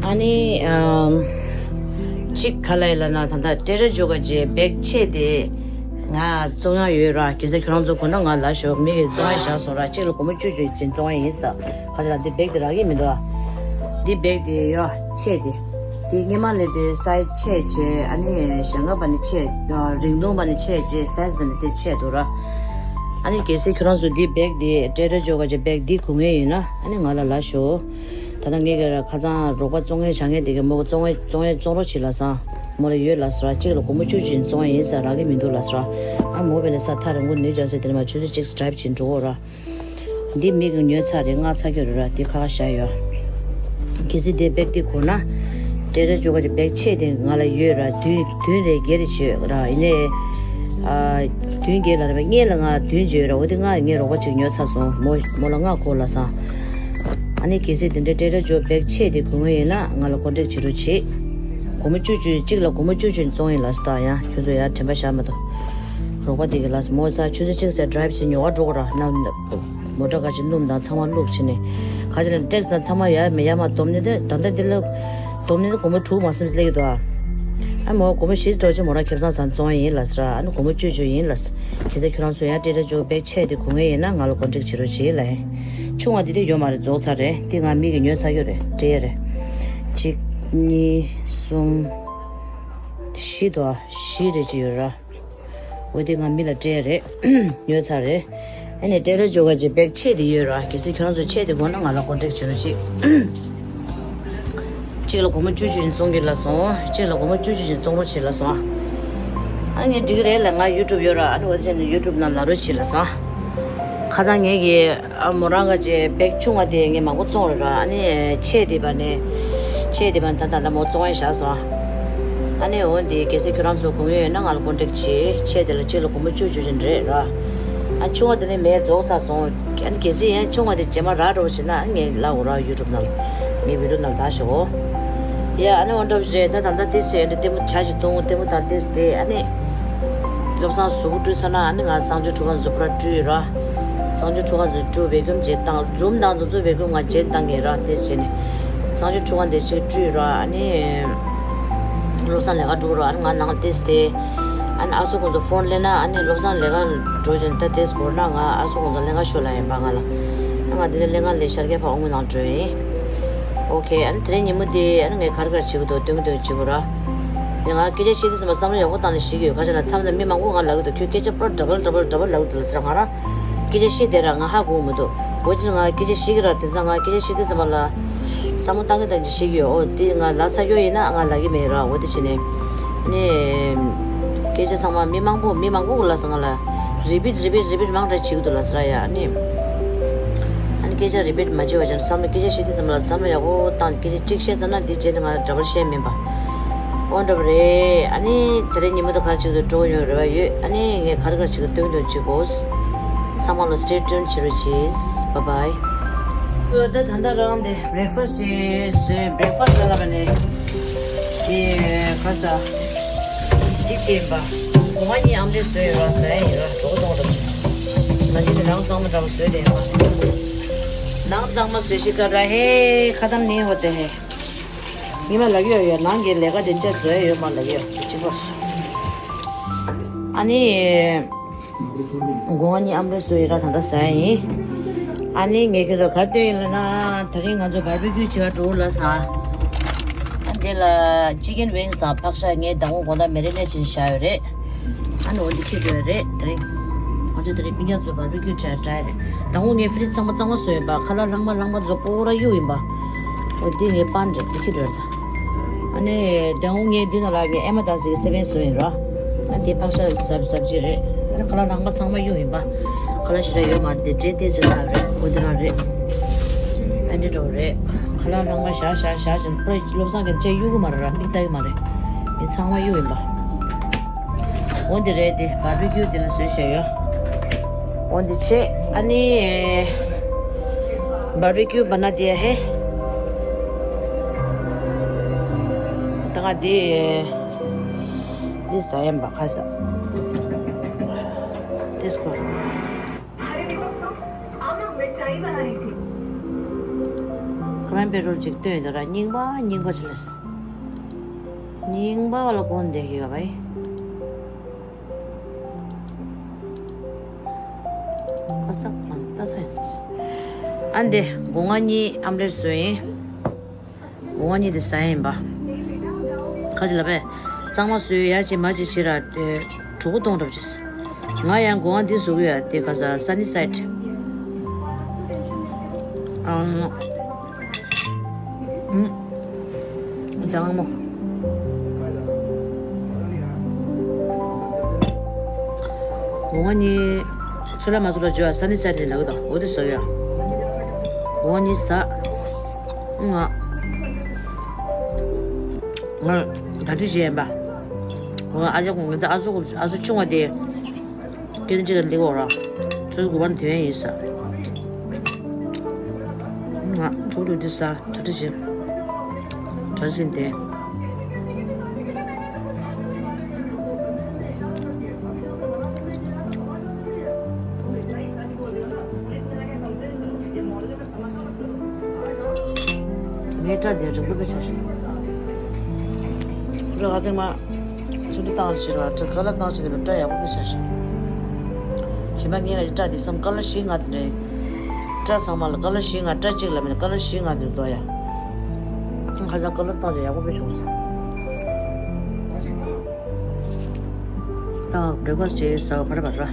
ཨ་ནི་ཨམ། གཅིག་ག་ལ་ཡིན་ལབ་ན་ད་ལྟ་ཏྲེ་ཌར་ཇོ་ག་ཅེ་བེག་ཆེ་དེ་ང་བཙོང་ཡ་ཡོད་ར། གལ་སྲིད་ཁྱོད་རང་ཚོ་དགོས་ན་ང་ལབ་ཤོག་མི་གིས་བཙོང་ཡ་བཞག་སོང་ར། གཅིག་ལ་སྒོར་མོ་བཅུ་བཅུ་ཡིན་བཙོང་ཡ་ཡིན་ས། ཁ་ཅིག་ལ་འདི་བེག་དེ་རག་གི་མི་འདུག་ཨ། འདི་བེག་དེ་ཡོད་ཆེ་དེ། དེ་སྔོན་མ་ལས་དེ་སའི་ཛི་ཆེ་ཆེ། ཨ་ནི་ཞེང་ཁ་བ་ནི་ཆེ། རིང་ཐུང་བ་ནི་ཆེ་ཆེ། སའི་ཛི་བ་ནི་དེ་ཆེ་འདུག་ར། ཨ་ནི་གལ་སྲིད་ཁྱོད་རང་ཚོ་འདི་བེག་དེ་ཏྲེ་ཌར་ཇོ་ག་ཅེ་བེག་འདི་དགོས་ངེས་ཡིན་ན་ཨ་ནི་ང་ལ་ལབ་ཤོག་ད་ལྟ་ངས་ཀྱི་ཁ་སང་རོགས་པ་བཙོང་མཁན་བྱ་མཁན་དེ་གི་མོ་གི་བཙོང་བཙོང་ཡས་བཙོང་རོགས་བྱེད་ལབ་སང་། མོ་ལ་ཡོད་ལབ་ཟེར་བ། གཅིག་ལ་སྒོར་མོ་བཅུ་བཅུ་བཙོང་ཡས་ཡིན་ཟེར་རག་གི་མི་འདུག་ལབ་ཟེར་བ། ཨ་མོ་བས་ལ་ས་ཐག་རིང་པོ་ནུས་ཀྱང་ཟེར་དེ་ནས་མ་ཆུ་ཚོད་གཅིག་ཌ་རའིབ་བྱེད་འགྲོ་གོ་ར། འདི་མི་གི་ཉོས་ཚར་རེད། མངགས་ཚར་གྱི་རེད་ར། འདི་ཁ་ཁ་བཞག་ཡོད། གལ་སྲིད་དེ་བེག་དེ་དགོས་ན། ཏྲེ་ཌར་ཇོ་ག་ཅེ་བེག་ཆེ་དེ་ང་ལ་ཡོད་ར། བདུན་བདུན་རེ་བརྒྱད་རེ་བྱེད་ར། ཡིན་ནའི། ཨ། བདུན་བརྒྱད་ལ་རེད་པ། སྔོན་ལ་ང་བདུན་བྱེད་ཡོད་ར། འོ་དེ་ང་ངའི་རོགས་པ་ཅིག་ཉོས་ཚར་སོང་། མོ་མོ་ལ་མངགས་གོ་ལབ་སང་། ཨ་ནི་གལ་སྲིད་དེ་འདྲའི་ཏྲེ་ཌར་ཇོ་བེག་ཆེ་དེ་དགོས་ངེས་ཡིན་ན་ང་ལ་ཀོན་ཊེག་བྱེད་རོགས་བྱེད། སྒོར་མོ་བཅུ་བཅུ་གཅིག་ལ་སྒོར་མོ་བཅུ་བཅུ་བཙོང་ཡིན་ལབ་སྟ། ཡང་ཁྱོད་ཚོ་ཡར་དྲན་པ་བཞག་མ་ཐུབ། རོགས་པ་དེ་གི་ལབ་མོ་ས་ཆུ་ཚོད་གཅིག་ཙམ་ཌ་རའིབ་བྱེད་ཉོ་བ་འགྲོ་གོ་ར། ན་མོ་ཊ་ག་ཅིག་སྣུམ་དང་ཚང་མ་བླུགས་བྱས་ནས། ག་ཅི་ལ་ཊེག་སི་དང་ཚང་མ་ཡར་མི་ཡར་མར་བསྡོམས་ནས་དེ་ད་ལྟ་འདི་ལ་བསྡོམས་ནས་དེ་སྒོར་མོ་དྲུག་མ་ཟིན་ཙམ་སླེབས་ཀྱི་འདུག་ཨ། ཨ་མོ་སྒོར་མོ་བཞི་ཙམ་འགྲོ་ཅིག་མོ་རང་ཁེ་བཟང་ཟ་བཙོང་ཡིན་ལབ་ཟེར་ཨ། ཨ་ནི་སྒོར་མོ་བཅུ་བཅུ་ཡིན་ལབ་ཟེར། གལ་སྲིད་ཁྱོད་རང་ཚོ་ཡང་ཏྲེ་ཌར་ཇོ་བེག་ཆེ་དེ་དགོས་ངེས་ཡིན་ན་ང་ལ་ཀོན་ཊེག་བྱེད་རོགས་བྱེད་ལབ་ཡིན། ཆུང་བ་དེ་དེ་ཡོད་མ་རེད། རྫོགས་ཚར་རེད། དེ་ང་མི་གི་ཉོས་ཚར་གྱི་རེད། སྤྲད་ཡ་རེད། གཅིག་གཉིས་གསུམ་བཞི་དོ། བཞི་རེ་ཅིག་ཡོད་ར། འོ་དེ་ང་མི་ལ་སྤྲད་ཡ་རེད། ཉོས་ཚར་རེད། ཨ་ནི་ཊེ་ལར་ཇོ་ག་ཅེས་བེག་ཆས་དེ་ཡོད་ར། གལ་སྲིད་ཁྱོད་རང་ཚོ་ཆས་དེ་དགོས་ན་ང་ལ་ཀོན་ཊེག་བྱེད་རོགས་བྱེད། གཅིག་ལ་སྒོར་མོ་བཅུ་བཅུ་བཞིན་བཙོང་གི་ལབ་སོང་། གཅིག་ལ་སྒོར་མོ་བཅུ་བཅུ་བཞིན་བཙོང་རོགས་བྱེད་ལབ་སོང་། ཨ་ངས་འགྲིག་གི་རེད་ལབ། ང་ཡུ་ཊུབ་ཡོད་ར། ཨ་ནི་འོ་དེ་བྱས་ནས་ཡུ་ཊུབ་ནང་ལབ་རོགས་བྱེད་ལབ་སོང་། ཁ་སང་ངས་ཀྱི་ཨ་མོ་རང་ག་ཅེས་བེག་ཆུང་བ་དེ་ངས་མང་པོ་བཙོང་རེད་ར། ཨ་ནི་ཆས་དེ་བ་ནས་ཆས་དེ་བ་ད་ད་ད་མོ་བཙོང་ཡ་བཞག་སོང་། ཨ་ནི་འོ་འདི་གལ་སྲིད་ཁྱོད་རང་ཚོ་དགོས་ཡོད་ན་ང་ལ་ཀོན་ཊེག་བྱེད། ཆས་དེ་ལ་གཅིག་ལ་སྒོར་མོ་བཅུ་བཅུ་བཞིན་རེད་ར། ཨ་ཆུང་བ་དེ་ནི་མེད་རྫོགས་ཚར་སོང་། ཨ་ནི་གལ་སྲིད་ཡང་ཆུང་བ་དེ་རྗེས་མ་རག་འགྲོ་བ་བྱེད་ན་ངས་ལབ་འོ་ར། ཡུ་ཊུབ་ནང་ལ་ངའི་བི་ཌིའོ་ནང་ལ་ད་ཞོག་འོ། ཡ་ཨ་ནི་འོ་འདྲ་བ་རེད། ད་ད་ལྟ་ཏི་སེ་ཨ་ནི་ལྟད་མོ་ཆ་ཞིག་གཏོང་། ལྟད་མོ་ད་ཏི་སེ་དེ་ཨ་ནི་བློ་བཟང་གཟུགས་པོ་བཀྲུས་ཚར་ན་ཨ་ནི་ང་གསང་སྤྱོད་ཁྲུས་ཁང་ཚོ་པུ་ར་བཀྲུས་ར། གསང་སྤྱོད་ཁྲུས་ཁང་ཚོ་བཀྲུས་བེ་ཀུམ་བྱེད་བཏང་། རུམ་དང་དུ་ཚོ་བེ་ཀུམ་ང་བྱེད་བཏང་གི་ར། ཏི་སེ་བྱས་ནས་གསང་སྤྱོད་ཁྲུས་ཁང་དེ་ཅིག་བཀྲུས་ར། ཨ་ནི་བློ་བཟང་ལས་ཀ་འགྲོ་ར། ཨ་ནི་ང་ནང་ཏི་སེ་དེ། ཨ་ནི་ཨ་སོ་ཁོང་ཚོ་ཕོན་སླེབས་ན་ཨ་ནི་བློ་བཟང་ལས་ཀ་འགྲོ་བྱས་ནས་ད་ཏི་སེ་འགོར་ན་ང་ཨ་སོ་ཁོང་ཚོ་ལེན་ག་ཤོག་ལབ་ཡིན་པ་ང་ལ། ཨ་ང་དེ་ནས་ལེན་ག་ལས་ཤར་རྒྱག་ཕ་ཨོ་མོ་ནང་འགྲོ་ཡིན། ཨོ་ཁེ། ཨ་ནི་དེ་རིང་ཉིན་མོ་དེ་ཨ་ནི་ངས་ག་རེ་ག་རེ་བྱེད་དགོས་འདུག་སྟོན་གི་འདུག་བྱེད་དགོས་ར། ཡིན་ང་སྐད་ཆ་བཤད་དུས་ཙམ་པ་བསམ་བློ་ཡག་པོ་བཏང་ནས་བཤད་ཀྱི་ཡོད། ག་ཅི་ན་མཚམས་མཚམས་མི་མང་པོ་ང་ལབ་གི་འདུག་ཁྱོད་སྐད་ཆ་པུ་ར་ཌ་བལ་ཌ་བལ་ཌ་བལ་ལབ་གི་འདུག་ལབ་ཟེར། ང་རང་སྐད་ཆ་བཤད་བསྡད་ར་ང་ཧ་གོ་གི་མི་འདུག་འོ་ཅི་ང་སྐད་ཆ་བཤད་ཀྱི་ར། དེང་སང་ང་སྐད་ཆ་བཤད་དུས་ཙམ་པ་ལ་བསམ་བློ་བཏང་གི་བཏང་གི་བཤད་ཀྱི་ཡོད། འོ་དེ་ང་ལབ་ཚར་ཡོད་ཡིན་ན་ང་ལབ་ཀྱི་མེད་ར། འོ་དེ་བྱས་ནས་ནས་སྐད་ཆ་ཚང་མ་མི་མང་པོ་མི་མང་པོ་གི་ལབ་སོང་ང་ལ་རི་པིཊ་རི་པིཊ་རི་པིཊ་མང་དྲགས་བྱེད་ཀྱི་འདུག་ལབ་ཟེར་ར། ཡ་ཨ་ནི། ཨ་ནི་སྐད་ཆ་རི་པིཊ་མ་བྱེད་པ་བྱས་ན་བསམ་བློ་སྐད་ཆ་བཤད་དུས་ཙམ་པ་ལ་བསམ་བློ་ཡག་པོ་བཏང་སྐད་ཆ་གཅིག་བཤད་ཚར་ན་དེ་རྗེས་ནས་ང་ལ་ཌ་བལ་བཤད་མིན་པ། འོ་འདྲ་པོ་རེད། ཨ་ནི་དེ་རིང་ཉིན་མོ་དེ་ག་རེ་བྱེད་ཀྱི་འདུག་སྤྲོ་ཡོང་རེ་བ་ཡོད། ཨ་ནི་ངས་ག་རེ་ག་རེ་བྱེད་ཀྱི་འདུག་སྟོན་སྟོན་བྱེད་དགོས། ཚང་མ་ལ་stay tuned བྱེད་རོགས་གྱིས། Bye bye. ཨོ་ད་ད་ལྟ་རང་དེ་བྷི་རེག་ཕ་སི་བཟོས། བྷི་རེག་ཕ་སི་ལ་ལབ་པ་ནས་དེ་ག་ས་དེ་བྱས་པ། སྒོ་ང་གཉིས་ཨམ་ལེ་བཟོས་ཡོད་ར། ཟ་ཡ་ཡོད་ར། གྲོགས་གཏོང་ར། ང་ཅི་དེ་ནང་གཙང་མ་འདྲ་བོ་བཟོས་དེ་ཡོད་མ། ནང་གཙང་མ་བཟོས་ཤིག་ག་ར། ཧེ་ཁ་ཏམ་ནི་ཧོ་དེ་ཧེ། ཉི་མ་ལབ་ཡོད་ཡ། ནང་གི་ལས་ཀ་དེ་འདྲ་བཟོ་ཡ་ཡོད་མ་ལབ་ཡོད་གཅིག་པ། ཨ་ནི། སྒོ་ང་གཉིས་ཨམ་ལེ་བཟོས་ཡོད་ར། ད་ལྟ་ཟ་ཡ་ཡིན། ཨ་ནི་ངས་ཁྱེད་ཚོ་ག་རེ་སྟོན་ཡིན་ལབ་ན། དེ་རིང་ང་ཚོ་བར་བི་ཀིའུ་བྱེད་ག་འགྲོ་ལབ་སོང་། ཨ་དེ་ལ་ཅི་ཀེན་ཝིང་སི་དང་ཕག་ཤ་ངས་མདང་དགོང་དག་མེ་རི་ནེ་ཊི་བྱས་བཞག་ཡོད་རེད། ཨ་ནི་འོ་འདི་འཁྱེར་འགྲོ་ཡ་རེད། དེ་རིང་ང་ཚོ་དེ་རིང་སྤུན་ཀྱག་ཚོ་བར་བི་ཀིའུ་བྱས་དྲག་ཡ་རེད། མདང་དགོང་ངས་ཕི་རིཇ་ཚང་མ་གཙང་མ་བཟོས་ཡིན་པ། ཁ་ལག་ལྷག་མ་ལྷག་མ་ཚོ་པོ་ར་གཡུག་ཡིན་པ། འོ་འདི་ངའི་པན་རེད། འདི་འཁྱེར་འགྲོ་ཡ་རེད། ཨ་ནི་མདང་དགོང་ངས་འདི་ནང་ལ་ངས་ཨེ་མ་དང་ཟིག་སེ་བན་བཟོས་ཡིན་ར། ཨ་འདི་ཕག་ཤ་སབ་སབ་ཇི་རེད། ཨ་ནི་ཁ་ལག་ལྷག་མ་ཚང་མ་གཡུག་ཡིན་པ། ཁ་ལག་ཞེ་དྲག་ཡོད་མ་རེད། དེ་འབྲས་དེ་ཟེར་ལབ་རེད། འོ་འདི་རང་རེད། ཨ་འདི་འགྲོ་རེད། ཁ་ལག་ལྷག་མ་བཞག་བཞག་བཞག་བཞིན་པ་བློ་བཟང་གིས་ཅིག་གཡུག་གི་མ་རེད་ར། མིག་ལྟ་གི་མ་རེད། འདི་ཚང་མ་གཡུག་ཡིན་པ། འོ་འདི་རེད། དེ་བར་བི་ཀིའུ་དེ་ལ་བཟོས་བཞག་ཡོད། འོ་འདི་བྱས་ཨ་ནི། བར་བི་ཀིའུ་བ་ན་དེ་ཧེ། ད་ང་དེ་དེ་ཟ་ཡིན་པ། ཁ་ཟ། དེ་སྐོར། ཁ་རན་པེ་རོལ་ཅིག་བཏོན་ཡོད་ར། རྙིང་པ་རྙིང་པ་ཅིག་ལས། རྙིང་པ་བ་ལ་གོན་བསྡད་ཀྱི་ཡོད་པ་ཡིན། ཁ་སག་ལ་ལྟ་ས་ཡིན་སམ་སི། ཨ་འདི་སྒོ་ང་གཉིས་ཨམ་ལེ་ཊི་བཟོས་ཡིན། སྒོ་ང་གཉིས་དེ་ཟ་ཡ་ཡིན་པ། ཁ་ཅིག་ལབ་པས། གཙང་མ་བཟོས་ཡ་ཅིག་མ་ཅིག་བྱེད་ར། གྲོད་ཁོག་གཏོང་གྲབས་བྱས། ང་ཡང་སྒོ་ང་འདི་བཟོ་གི་ཡ། དེ་ག་ས་སན་ནི་སའེ་ཌི། ཨང་། ཨུམ། ལྗང་མོ། སྒོ་ང་གཉིས་ཚོད་ལ་མ་ཚོད་ལ་བརྗོད་ཨ། སན་ནི་སའེ་ཌི་ལབ་གི་འདུག་འོ་དེ་བཟོ་ཡ། སྒོ་ང་གཉིས་ཟ། ང་ང་གྲ་སྒྲིག་བྱས་ཡིན་པ། ང་ཨ་ཅག་ཁོང་གི་ཨ་ཟོ་ཨ་ཟོ་ཆུང་བ་དེ། སྐད་འདི་ལ་ལེགས་འོ་ར། ཁྱོད་དགུ་པ་ནི་དོན་ཡིན་ས། ང་ཁྲོག་ཐུག་འདི་ས་གྲ་སྒྲིག་བྱེད། གྲ་སྒྲིག་བྱེད་དེ། ངའི་སྐྲ་དེ་རིང་པོ་དཔེ་ཆགས་ཤག་ར་ཁ་ཐེངས་མ་ཚུར་འདི་བཏང་ཞིག་ལ་སྐྲ་ཁ་ལག་བཏང་ཞིག་ལ་སྐྲ་ཡག་པོ་དཔེ་ཆགས་ཤག་ཕྱི་མ་ངས་ང་ཡི་སྐྲ་དེ་བསམ་ཀ་ལར་བཞི་ལྔ་དེ་འདྲ། སྐྲ་ཚང་མ་ལ་ཀ་ལར་བཞི་ལྔ། སྐྲ་གཅིག་ལ་མིན་ཀ་ལར་བཞི་ལྔ་དེ་འདྲ་འདུག་ཡ། ཁ་སང་ཀ་ལར་བཏང་ཞིག་ཡག་པོ་དཔེ་བྱུང་སོང་། ད་བྷི་རེག་ཕ་སི་བྱས་ཟ་ག་བར་བར་ར།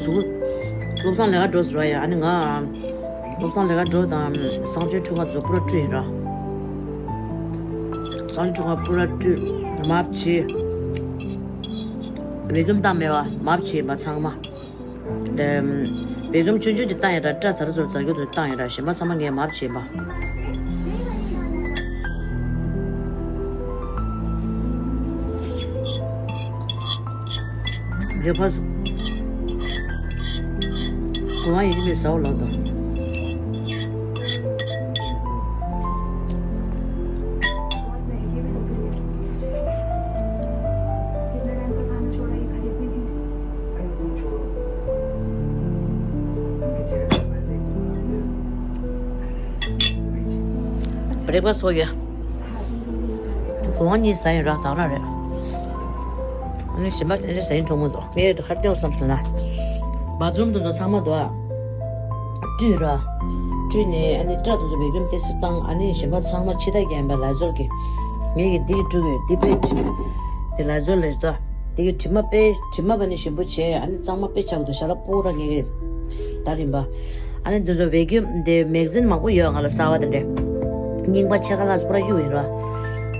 གཟུགས་པོ། བློ་བཟང་ལས་ཀ་འགྲོ་ཟེར་བ་ཡ། ཨ་ནི་ང་བློ་བཟང་ལས་ཀ་འགྲོ་དང་གསང་སྤྱོད་འཁྲུལ་ཁ་ཚོ་པུ་ར་བཀྲུས་ཡིན་ར། གསང་སྤྱོད་འཁྲུལ་ཁ་པུ་ར་བཀྲུས། མར་བྱས། བེ་ཀུམ་བཏང་མེད་པ་མར་བྱས་པ་ཚང་མ། དེ་བེ་ཀུམ་ཆུང་ཆུང་དེ་བཏང་ཡིན་ར། སྐྲ་ཚར་ཚུར་ཚར་རྒྱུ་དེ་བཏང་ཡིན་ར། གཞན་པ་ཚང་མ་ངས་མར་བྱས་པ། རེ་ཕ་སུ། གོ་བ་ཡིན་མི་ཟའོ་ལོ་དང་། རེ་ཕ་སུ་ཡ། གོང་གཉིས་ཟ་ཡིན་ར་དང་ར་རེད། ཨ་ནི་ཞིམ་པ་ཨ་ནི་ཟ་ཡིན་གྲོགས་མོ་ཚོ། ངས་ཁར་ཏེའོ་བསམ་སོང་ན། བ་ཐུམ་དུ་ཚོ་ཚང་མ་དུ་ཨ། བཀྲུས་ར། བཀྲུས་ནས་ཨ་ནི་སྐྲ་དུ་ཚོ་བེ་ཀུམ་ཏེ་སི་བཏང་ཨ་ནི་ཞིམ་པ་ཚང་མ་ཕྱི་ད་རྒྱན་པ་ལ་ཟོལ་གི། ངས་ཀྱི་འདི་བཀྲུ་གི་འདི་པེ་བཀྲུ། འདི་ལ་ཟོལ་ལས་དོ། འདི་གི་དྲི་མ་པེ་དྲི་མ་པ་ནི་ཞིམ་པོ་བྱས་ཨ་ནི་གཙང་མ་པེ་ཆགས་དུ་ཤ་ལ་པོ་ར་ངས་ཀྱི། ད་རིམ་པ། ཨ་ནི་འདི་ཚོ་བེ་ཀུམ་འདི་མེག་ཟིན་མང་པོ་ཡོད་ང་ལ་གསར་བ་དེ་འདྲས། རྙིང་པ་ཆེ་ཁ་ལགས་པུ་ར་གཡུག་ཡིན་ར།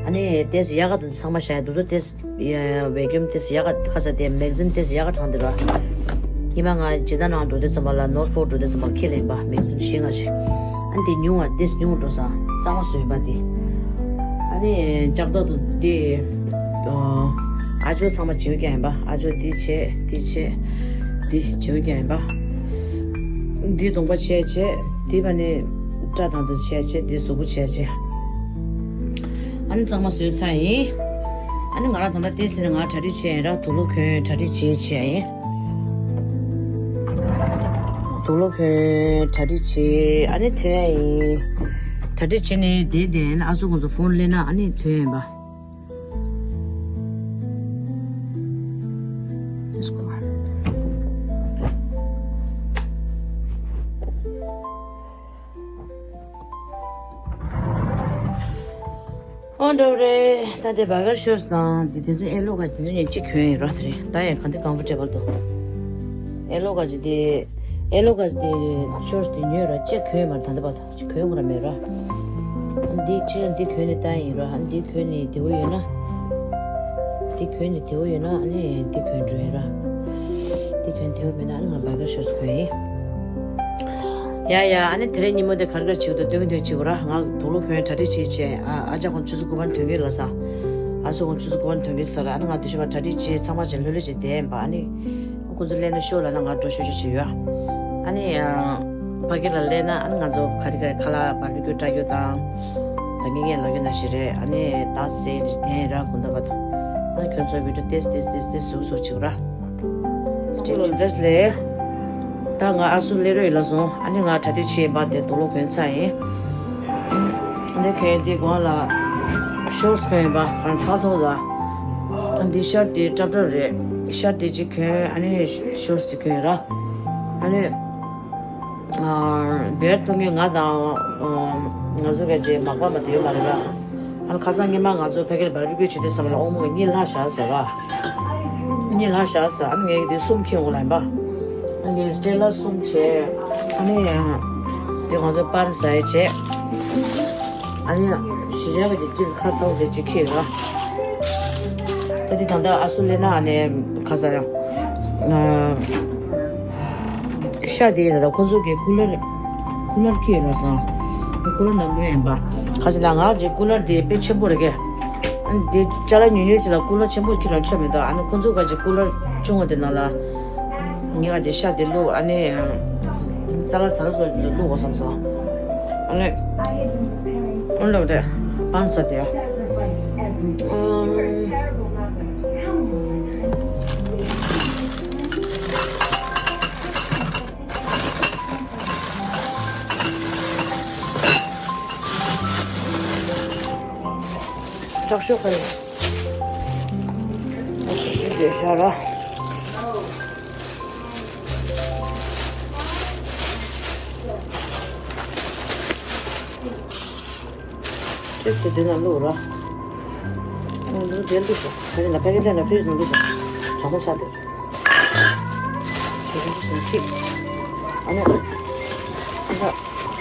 ཨ་ནི་ཏེས་ཡ་ག་དུ་ཚང་མ་བཤད་དུ་ཚོ་ཏེས་ཡ་བེ་ཀུམ་ཏེས་ཡ་ག་ཁ་ས་ཏེ་མེག་ཟིན་ཏེས་ཡ་ག་དྲང་དེ་ར། ཉི་མ་ང་ཇི་ལྟ་ནང་འགྲོ་དུས་ཙམ་པ་ལ་ནོར་ཕོར་འགྲོ་དུས་ཙམ་པ་ལ་ཁྱེར་ལེན་པ་མེག་ཟིན་ཤི་ང་ཞིག་ཨ་ནི་དེ་ཉུང་བ་ཏེས་ཉུང་འགྲོ་སང་གཙང་མ་བཟོས་པ་དེ། ཨ་ནི་ལྕགས་ཐག་ཏུ་དེ་ཨ་ཅོ་ཚང་མ་བྱེའུ་ཀྱང་ཡིན་པ། ཨ་ཅོ་དེ་བྱས་དེ་བྱས་དེ་བྱེའུ་ཀྱང་ཡིན་པ། འདི་གདོང་པ་བྱས་བྱས་དེ་བ་ནི་སྐྲ་དང་དུ་བྱས་བྱས་དེ་གཟུགས་པོ་བྱས་བྱས། ཨ་ནི་གཙང་མ་བཟོས་ཚར་ཡིན། ཨ་ནི་ང་རང་ད་ལྟ་ཏེས་ནི་ང་གྲ་སྒྲིག་བྱས་ཡིན་ར། དུག་ལོག་གོན་གྲ་སྒྲིག་བྱས་བྱས་ཡིན། དུག་ལོག་གོན་གྲ་སྒྲིག་བྱས་ཨ་ནི་ཐོན་ཡིན། གྲ་སྒྲིག་བྱས་ནས་དེ་དེ་ཨ་ནི་ཨ་སུ་ཁོང་ཚོ་ཕོན་སླེབས་ན་ཨ་ནི་ཐོན་ཡིན་པ། ཨོ་འདྲ་རེད། ད་དེ་བྷར་གར་ཤོར་དང་དེ་དེ་ཚོ་ཨེ་ལོ་ག་དེ་ཚོ་ཉན་གཅིག་གྱོན་ཡིན་རོགས་དེ་རེད། ད་ཡང་གང་དེ་ཀམ་ཕོར་ཊེ་བལ་འདུག་ཨེ་ལོ་ག་ཅི་དེ་ཨེ་ལོ་ག་ཅི་དེ་ཤོར་དེ་ཉོས་ར་ཅེ་གྱོན་མར་ད་འདི་བ་ད་ཅི་གྱོན་གོ་ར་མེད་ར། འདི་ཅི་འདི་གྱོན་ནས་ད་ཡིན་ར། འདི་གྱོན་ནས་དེ་བོ་ཡོད་ན། འདི་གྱོན་ནས་དེ་བོ་ཡོད་ན་ཨ་ནི་འདི་གྱོན་འགྲོ་ཡིན་ར། འདི་གྱོན་དེ་བོ་མེད་ན་ཨ་ནི་ང་བྷར་གར་ཤོར་གྱོན་ཡིན། ཡ་ཡ། ཨ་ནི་དེ་རིང་ཉིན་མོ་དེ་གར་གར་བྱེད་དུ་སྟོན་གྱི་འདོན་བྱེད་དགོས་ར། ང་དུག་ལོག་གྱོན་གྲ་སྒྲིག་བྱེད་བྱེད། ཨ་ཨ་ཅག་ཁོང་ཆུ་ཚོད་དགུ་པར་ཐོན་གྱི་ལ་ས། ཨ་སོ་ཁོང་ཆུ་ཚོད་དགུ་པར་ཐོན་གྱི་ས་ར། ཨ་ནི་ང་དུ་ཤོད་པ་གྲ་སྒྲིག་བྱེད། ཚང་མ་བྱེད་ལྷོད་ལྷོད་བྱེད་བསྡད་ཡིན་པ། ཨ་ནི་ཁོང་ཚོ་སླེབས་ན་ཤོག་ལབ་ན་ང་འགྲོ་ཤོག་ཤོག་བྱེད་ཡོད། ཨ་ནི་ཕ་གི་ལ་སླེབས་ན་ཨ་ནི་ང་ཚོ་ག་རེ་ག་རེ་ཁ་ལག་བར་བི་ཀྱུ་བཀྲ་རྒྱུ་དང་། ད་ངེད་ངེད་ལ་རྒྱུ་ན་ཞིག་རེད། ཨ་ནི་ད་སེ་བསྡད་ཡིན་ར་དགོང་དག་བར་དུ། ཨ་ནི་ཁྱོད་ཚོ་བི་ཌིའོ་ཏེས་ཏེས་ཏེས་ཏེས་བཟོ་བཟོ་བྱེད་ར། སྤྲད་ལོ་འདྲ་ལས། ད་ང་ཨ་སུ་སླེབས་རོགས་ཡིན་ལ་སོང་། ཨ་ནི་ང་གྲ་སྒྲིག་བྱེད་པ་དེ་དུག་ལོག་གྱོན་ཚར་ཡིན། ཨ་ནི་གྱོན་དེ་གོང་ལ་ཤོར་ཊི་གྱོན་ཡིན་པ་ཧྥ་རན་ཚ་ཚོགས་ལ། ཨ་འདི་ཤར་ཊི་དེ་ཀྲབ་ཀྲབ་རེད། ཤར་ཊི་དེ་གཅིག་གྱོན། ཨ་ནི་ཤོར་ཊི་དེ་གྱོན་ཡིན་ར། ཨ་ནི་བེར་ཐོག་ངས་ང་དང་ང་ཚོ་ག་ཅེ་མག་པ་མ་དེ་ཡོད་མ་རེད་ར། ཨ་ནི་ཁ་སང་ཉི་མ་ང་ཚོ་ཕ་གིར་བར་བི་ཀྱུ་བྱེད་དུས་ཙམ་ལ་ཨོ་མོ་གཉིད་ལྷག་བཞག་ཟེར་བ། གཉིད་ལྷག་བཞག་ཟེར། ཨ་ནི་ངས་འདི་གསུམ་ཁྱེར་འོང་ལ་ཡིན་པ། ཨ་ནི་སྟེ་ལ་གསུམ་བྱས། ཨ་ནི་འདི་ང་ཚོ་པར་ཟ་ཡས་བྱས། ཨ་ནི་གཞིས་ཆགས་ཀྱི་ཅིབ་ཁ་ཚ་བོ་དེ་གཅིག་ཁྱེར་ར། ད་འདི་ད་ལྟ་ཨ་སུ་ལེ་ན་ཨ་ནི་ཁ་ས་ཡང་། ཤ་དེ་ཡིན་ད་ལྟ་ཁོ་ཚོ་གི་ཀུ་ལར་ཀུ་ལར་ཁྱེར་ཡོད་པ་སོང་། ཀུ་ལར་ནང་དུ་ཡིན་པ། ཁ་ཅིག་ལ་ང་གི་ཀུ་ལར་དེ་དཔེ་ཆེན་པོ་རེད་གི། ཨ་ནི་དེ་ཅ་ལག་ཉུང་ཉུང་ཅིག་ལ་ཀུ་ལར་ཆེན་པོ་ཁྱེར་ཡོང་ཆོག་མི་འདུག་ཨ་ནི་ཁོ་ཚོ་ག་ཅིག་ཀུ་ལར་ཆུང་བ་དེ་ནང་ལ་ངས་ག་ཅིག་ཤ་དེ་བླུགས། ཨ་ནི་ཙ་ལ་ཙ་ལ་བཟོ་བླུགས་དགོས་བསམ་སོང་། ཨ་ནི་ཨོ་ལོག་དེ་པང་ས་དེ། དྲག་ཤོས་ཁ་ཡོད། དེ་ཤ་ར། ཅིག་དེ་དེ་ན་བླུགས་ར། ཨ་ནི་བླུགས་དེ་བླུགས་སོ། ད་ནི་ལ་ཕ་གི་ལ་ལ་ཕི་རིཇ་ནང་བླུགས་སོ། གྲང་མོ་ཆགས་དེ། ཁྱེར། ཨ་ནི། ཨ་ནི།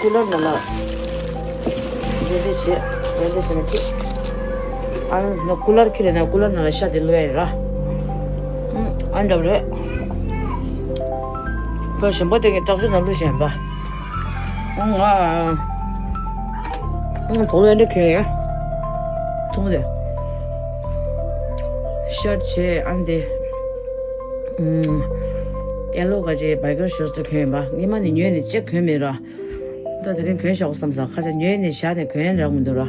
ཀུ་ལར་ནང་ལ། རེ་འདི་བྱེད། རེ་འདི་བྱེད་ནས་ཁྱེར། ཨ་ནི་ཀུ་ལར་ཁྱེར་ནས་ཀུ་ལར་ནང་ལ་ཤ་དེ་བླུགས་ཡ་ཡིན་ར། ཨ་ནི་འདྲ་པོ་རེད། ཁོ་ཞིམ་པོ་དེ་གི་དྲག་ཤུ་ནང་བླུགས་བཞིན་པ། ང་། ང་དོག་ལོ་ཡ་འདྲ་གྱོན་ཡ། ཐུང་དེ། ཤར་བྱེད་ཨ་འདི། ཨེ་ལོ་ག་ཅེ་བའི་ཀར་ཤོས་དེ་གྱོན་པ། ཉི་མ་ནི་ཉོས་ནས་ཅེ་གྱོན་མེད་ར། ད་དེ་རིང་གྱོན་བཞག་བསམ་ས་ཁ་ཆ་ཉོས་ནས་བཞག་ནས་གྱོན་རག་མི་འདུག་ར།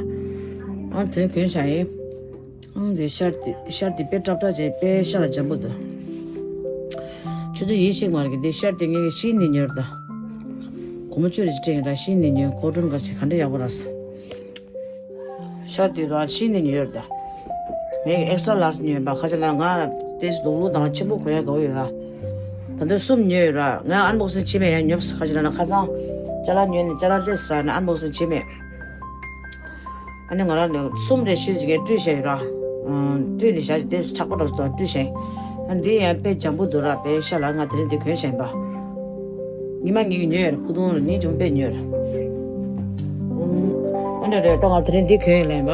ཨ་དེ་རིང་གྱོན་བཞག་ཡིན། ཨང་། འདི་ཤར་འདི་ཤར་འདི་དཔེ་ཏྲབ་ཏྲ་ཅན། དཔེ་ཤ་ལ་འཇམ་པོ་འདུག་ཁྱོད་ཚོ་ཡིད་ཆེས་མ་རེད་གི། འདི་ཤར་འདི་ངས་ཤིན་ནས་ཉོས་རེད་ད། སྒོར་མོ་བཅུ་རེ་ཅིག་སྤྲད་ཡིན་ར། ཤིན་ནས་ཉོས། ཀོ་ཊོན་ག་ཅིག་ག་འདྲ་ཡག་པོ་ར། ཤར་འདི་ར་ཤིན་ནས་ཉོས་རེད་ད། ངས་ཨེག་སི་ཊ་ལར་ཇི་ཉོས་པ། ཁ་ཆ་ལ་ང་དེ་ལུག་ལུག་དང་ཆེན་པོ་གོན་ཡག་དགའ་པོ་ཡོད་ར། ད་དུང་གསུམ་ཉོས་ཡོད་ར། ང་ཨན་བོག་སིང་བྱེད་མེད། ཡང་ཉོབ་ས། ཁ་ཆ་ལ་ན་ཁ་སང་ཅ་ལག་ཉོས་ནས་ཅ་ལག་ལྟས་ར་ན་ཨན་བོག་སིང་བྱེད་མེད། ཨ་ནི་ང་རང་ནི་གསུམ་རེ་ཤིར་ཅིག་ངས་བཀྲུས་བཞག་ཡོད་ར། ཨ། བཀྲུས་ནས་བཞག་ཅིག་དེ་མཁྲེགས་པོ་འདྲ་སོང་། བཀྲུས་བཞག་ཨ་འདི་ཡང་དཔེ་འཇམ་པོ་འདུག་ར། དཔེ་ཤ་ལ། ང་དེ་རིང་འདི་གྱོན་བཞག་ཡིན་པ། ཉི་མ་ངས་ཉོས་ཡོད་ར། ཕུ་ཐུང་ར། ནི་ཅུང་དཔེ་ཉོས་ར། ཨུམ། ཨ་འདྲ་རེད། ད་ང་དེ་རིང་འདི་གྱོན་ཡིན་ལ་ཡིན་པ།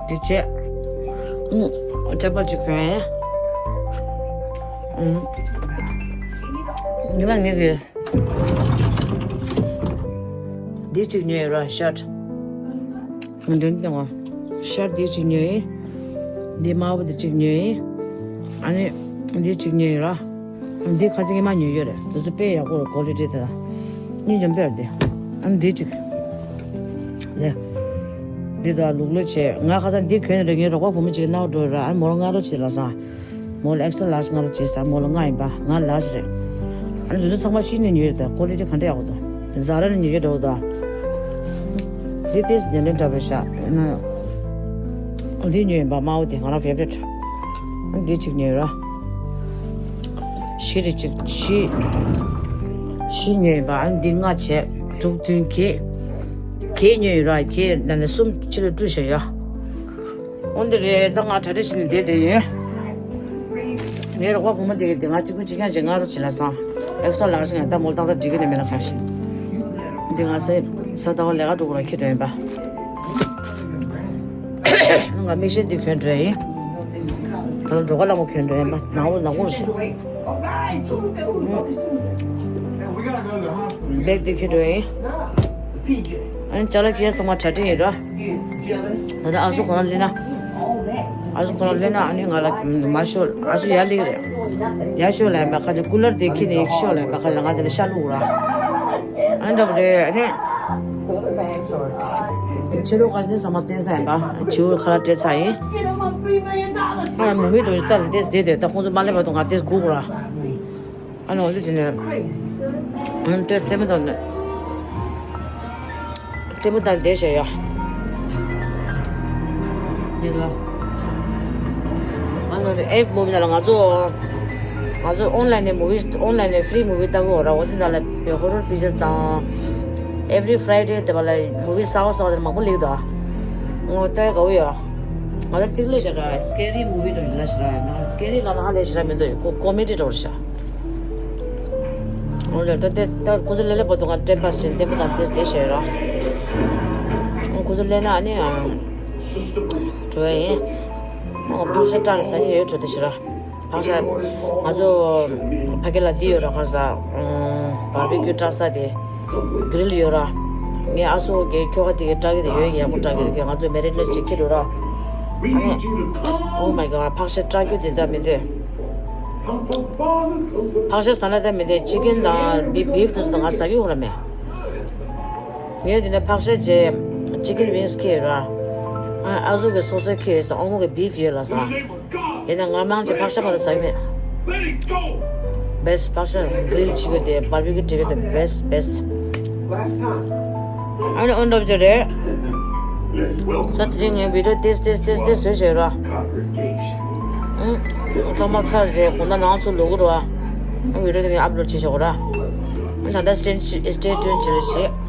འདི་བྱས། ཨུམ། ཊེ་པལ་ཅིག་གྱོན་ཡིན། ཨུམ། ཉི་མ་ངས་གི། འདི་གཅིག་ཉོས་ཡོད་ར། ཤར་ཊི། འདི་འདི་ང་། ཤར་ཊི་འདི་གཅིག་ཉོས་ཡིན། འདི་དམར་པོ་འདི་གཅིག་ཉོས་ཡིན། ཨ་ནི། འདི་གཅིག་ཉོས་ཡོད་ར། འདི་ཁ་ཅིག་ངས་མ་ཉོས་ཡོད་རེད། འདི་ཚོ་དཔེ་ཡག་པོ་རེད། ཀོ་ལི་ཊི་དེ་དང་། སྙིང་རྗེ་པོ་རེད་དེ། ཨ་ནི་འདི་གཅིག་ལེ། འདི་དང་ལུག་ལོ་བྱས། ང་ཁ་སང་འདི་གྱོན་རེད། ངའི་རོགས་པ་བུ་མོ་གཅིག་ནང་འགྲོ་ར། ཨ་ནི་མོ་རང་ང་རོ་བྱེད་ལ་སང་། མོ་ལ་ཨེག་སི་ཊ་ལར་ཇི་ང་རོ་བྱེད་ས། མོ་ལ་ལྔ་ཡིན་པ། ང་ལར་ཇི་རེད། ཨ་ནི་དེ་ཚོ་ཚང་མ་ཤིན་ནས་ཉོས་ཡོད་ད། ཀོ་ལི་ཊི་ག་འདྲ་ཡག་པོ་འདུག་ཛ་ར་ནས་ཉོས་ཡོད་འདྲ་པོ་འདུག་འདི་ཏིས་ཉན་ལེན་འདྲ་པོ་ཤག་འདི་ཉོས་ཡིན་པ། དམར་པོ་དེ་ང་རང་ཕེ་ཝ་རི་ཊི། ཨ་ནི་འདི་གཅིག་ཉོས་ར། བཞི་རེ་གཅིག་བཞི། བཞི་ཉོས་ཡིན་པ། ཨ་ནི་འདི་ལྔ་བྱས། དྲུག་བདུན་བརྒྱད། བརྒྱད་ཉོས་ཡིན་ར། བརྒྱད་ནང་ནས་གསུམ་ཕྱི་ལ་བཀྲུས་བཞག་ཡོད། འོ་འདི་རེད། ད་ང་གྲ་སྒྲིག་བྱས་ནས་བསྡད་བསྡད་ཡོད། ངའི་རོགས་པ་བུ་མོ་དེ་གིས་དེ་ང་གཅིག་པུ་གཅིག་རྐྱང་བྱས་ང་རོ་བྱེད་ལ་སང་། ཨེག་སི་ཊ་ལར་ཇི་ང་ད་མོ་ལ་ཏག་ཏག་སྒྲིག་གི་ནས་མེད་ལ་ཁ་ཤས། འདི་ང་ས་ས་ད་བ་ལས་ཀ་འགྲོ་གི་ར་ཁྱེར་འགྲོ་ཡིན་པ། ང་མིག་ཤེལ་འདི་གྱོན་འགྲོ་ཡིན། ད་ལོ་འགྲོ་ཁ་ལ་མོ་གྱོན་འགྲོ་ཡིན་པ། ནང་ལོ་ནང་ལོ་ཞིག་བེག་འདི་ཁྱེར་འགྲོ་ཡིན། ཨ་ནི་ཅ་ལག་ཁྱེར་ཚང་མ་གྲ་སྒྲིག་ཡིན་ར། ད་ལྟ་ཨ་སུ་ཁོ་རང་སླེབས་ན། ཨ་སུ་ཁོ་རང་སླེབས་ན་ཨ་ནི་ང་ལ་མ་ཤོད། ཨ་སུ་ཡར་སླེབས་རེད། ཡར་ཤོད་ལ་ཡིན་པ། ཁ་ཅིག་ཀུ་ལར་དེ་ཁྱེར་ནས་ཤོད་ལ་ཡིན་པ། ཁ་ཅིག་ང་དེ་ལ་ཤ་བླུགས་ར། ཨ་ནི་འདྲ་པོ་རེད། ཨ་ནི་ཕྱི་ལོགས་ཁ་ཅིག་ཚང་མ་བསྟན་ས་ཡིན་པ། བྱིའུ་ཁ་ལག་སྤྲད་ཚར་ཡིན། ཨ་མུ་མི་འགྲོ་ཞིག་ལྟ་ལ་ཏེས་བསྡད་དེ། ད་ཁོང་ཚོ་མ་སླེབས་བར་དུ་ང་ཏེས་སྒུག་ར། ཨ་ནི་འོ་དེ་བྱས་ནས། ཨ་ནི་ཏེས་ལྟད་མོ་ལྟ་ནས། ལྟད་མོ་ལྟ་བསྡད་བཞག་ཡ། ཡིན་ལ། ཨ་ནི་ཨེབ་མུ་བི་ནང་ལ་ང་ཚོ། ང་ཚོ་ཨོན་ལན་ནས་མུ་བི། ཨོན་ལན་ནས་ཧྥི་རི་མུ་བི་ལྟ་གི་ཡོད་ར། འོ་དེ་ནང་ལ་ཧོ་རར་པིག་ཅར་དང་། Every Friday དེ་བ་ལ་མུ་བི་གསར་པ་གསར་པ་དེ་མང་པོ་སླེབས་འདུག་ཨ། ངོ་ལྟ་དགའ་པོ་ཡོད། ང་ལ་གཅིག་སླེབས་བཞག་ར། སི་ཀེ་རི་མུ་བི་འདྲ་ལ་བཞག་ར། ང་སི་ཀེ་རི་ལ་ན་ཧ་ལས་བཞག་ར་མི་འདུག་ཀོ་མེ་ཌི་འདྲ་བོ་བཞག་འོ་ལེ། ད་དེ་ད་ཁོ་ཚོ་ལེ་ལེ་བར་དུ་ང་ཊེམ་པ་སི་ལྟད་མོ་དང་དེ་དེ་བྱས་ར། ཁོ་ཚོ་སླེབས་ན་ཨ་ནི་ཨ། འགྲོ་ཡ་ཡིན། ཨོ་ཕག་ཤ་སྐྲག་ནས་ཟ་ཉེ་ཡོད་འགྲོ་དེ་ཤི་ར། ཕག་ཤ། ང་ཚོ་ཕ་གི་ལ་འདི་ཡོད་ར། ག་རེ་ཟ། བར་བི་ཀྱུ་སྐྲག་ས་དེ། གྷི་རིལ་ཡོད་ར། ངའི་ཨ་སོ་གི་ཁྱོ་ག་དེ་གི་སྐྲག་གི་དེ་ཡོད། ཡག་པོ་སྐྲག་གི་དེ། ང་ཚོ་མེ་རི་ནེ་ཊི་ཅིག་ཁྱེར་འགྲོ་ར། ཨ་ནི། Oh my god ཕག་ཤ་སྐྲག་རྒྱུ་དེ་ད་མི་འདོད། ཕག་ཤ་ཟ་ན་ད་མི་འདོད། ཅི་ཀེན་དང་བི་བིབ་དེ་ཚོ་ད་ང་ཟ་གི་ཡོད་ར་མེད། ངས་དེ་ནས་ཕག་ཤ་བྱས། ཅི་ཀེན་ཝིང་སི་ཁྱེར་ཡོད་ར། ཨ་ཨ་ཟུག་གི་སོ་སོ་ཁྱེར་ཡོད་ས། ཨོ་མོ་གི་བིབ་ཡོད་ལ་ས། ཡིན་ན་ང་མང་ཆེ་ཕག་ཤ་མ་གཏོགས་ཟ་གི་མེད། བེ་སི་ཕག་ཤ་གྷི་རིལ་བྱེད་རྒྱུ་དེ། བར་བི་ཀྱུ་བྱེད་རྒྱུ་དེ་བེ་སི་བེ་སི། ཨ་ནི་ཨོ་འདྲ་པོ་ཅིག་རེད། ས་དེ་རིང་ངས་བི་ཌི་ཡོ་ཏེས་ཏེས་ཏེས་ཏེས་བཟོས་བྱས་ར། ཨང་། ཚང་མ་ཚར་རྗེས་དགོང་དག་ནང་ཚུར་ལོག་གི་རེད་བ། ཨ་བི་ཌི་ཡོ་དེ་ངས་ཨབ་ལོཌ་བྱེད་བཞག་གོ་ར། ཨ་ད་ལྟ་སི་ཊེ་སི་ཊེ་ཊུན་བྱེད་རོགས་བྱེད།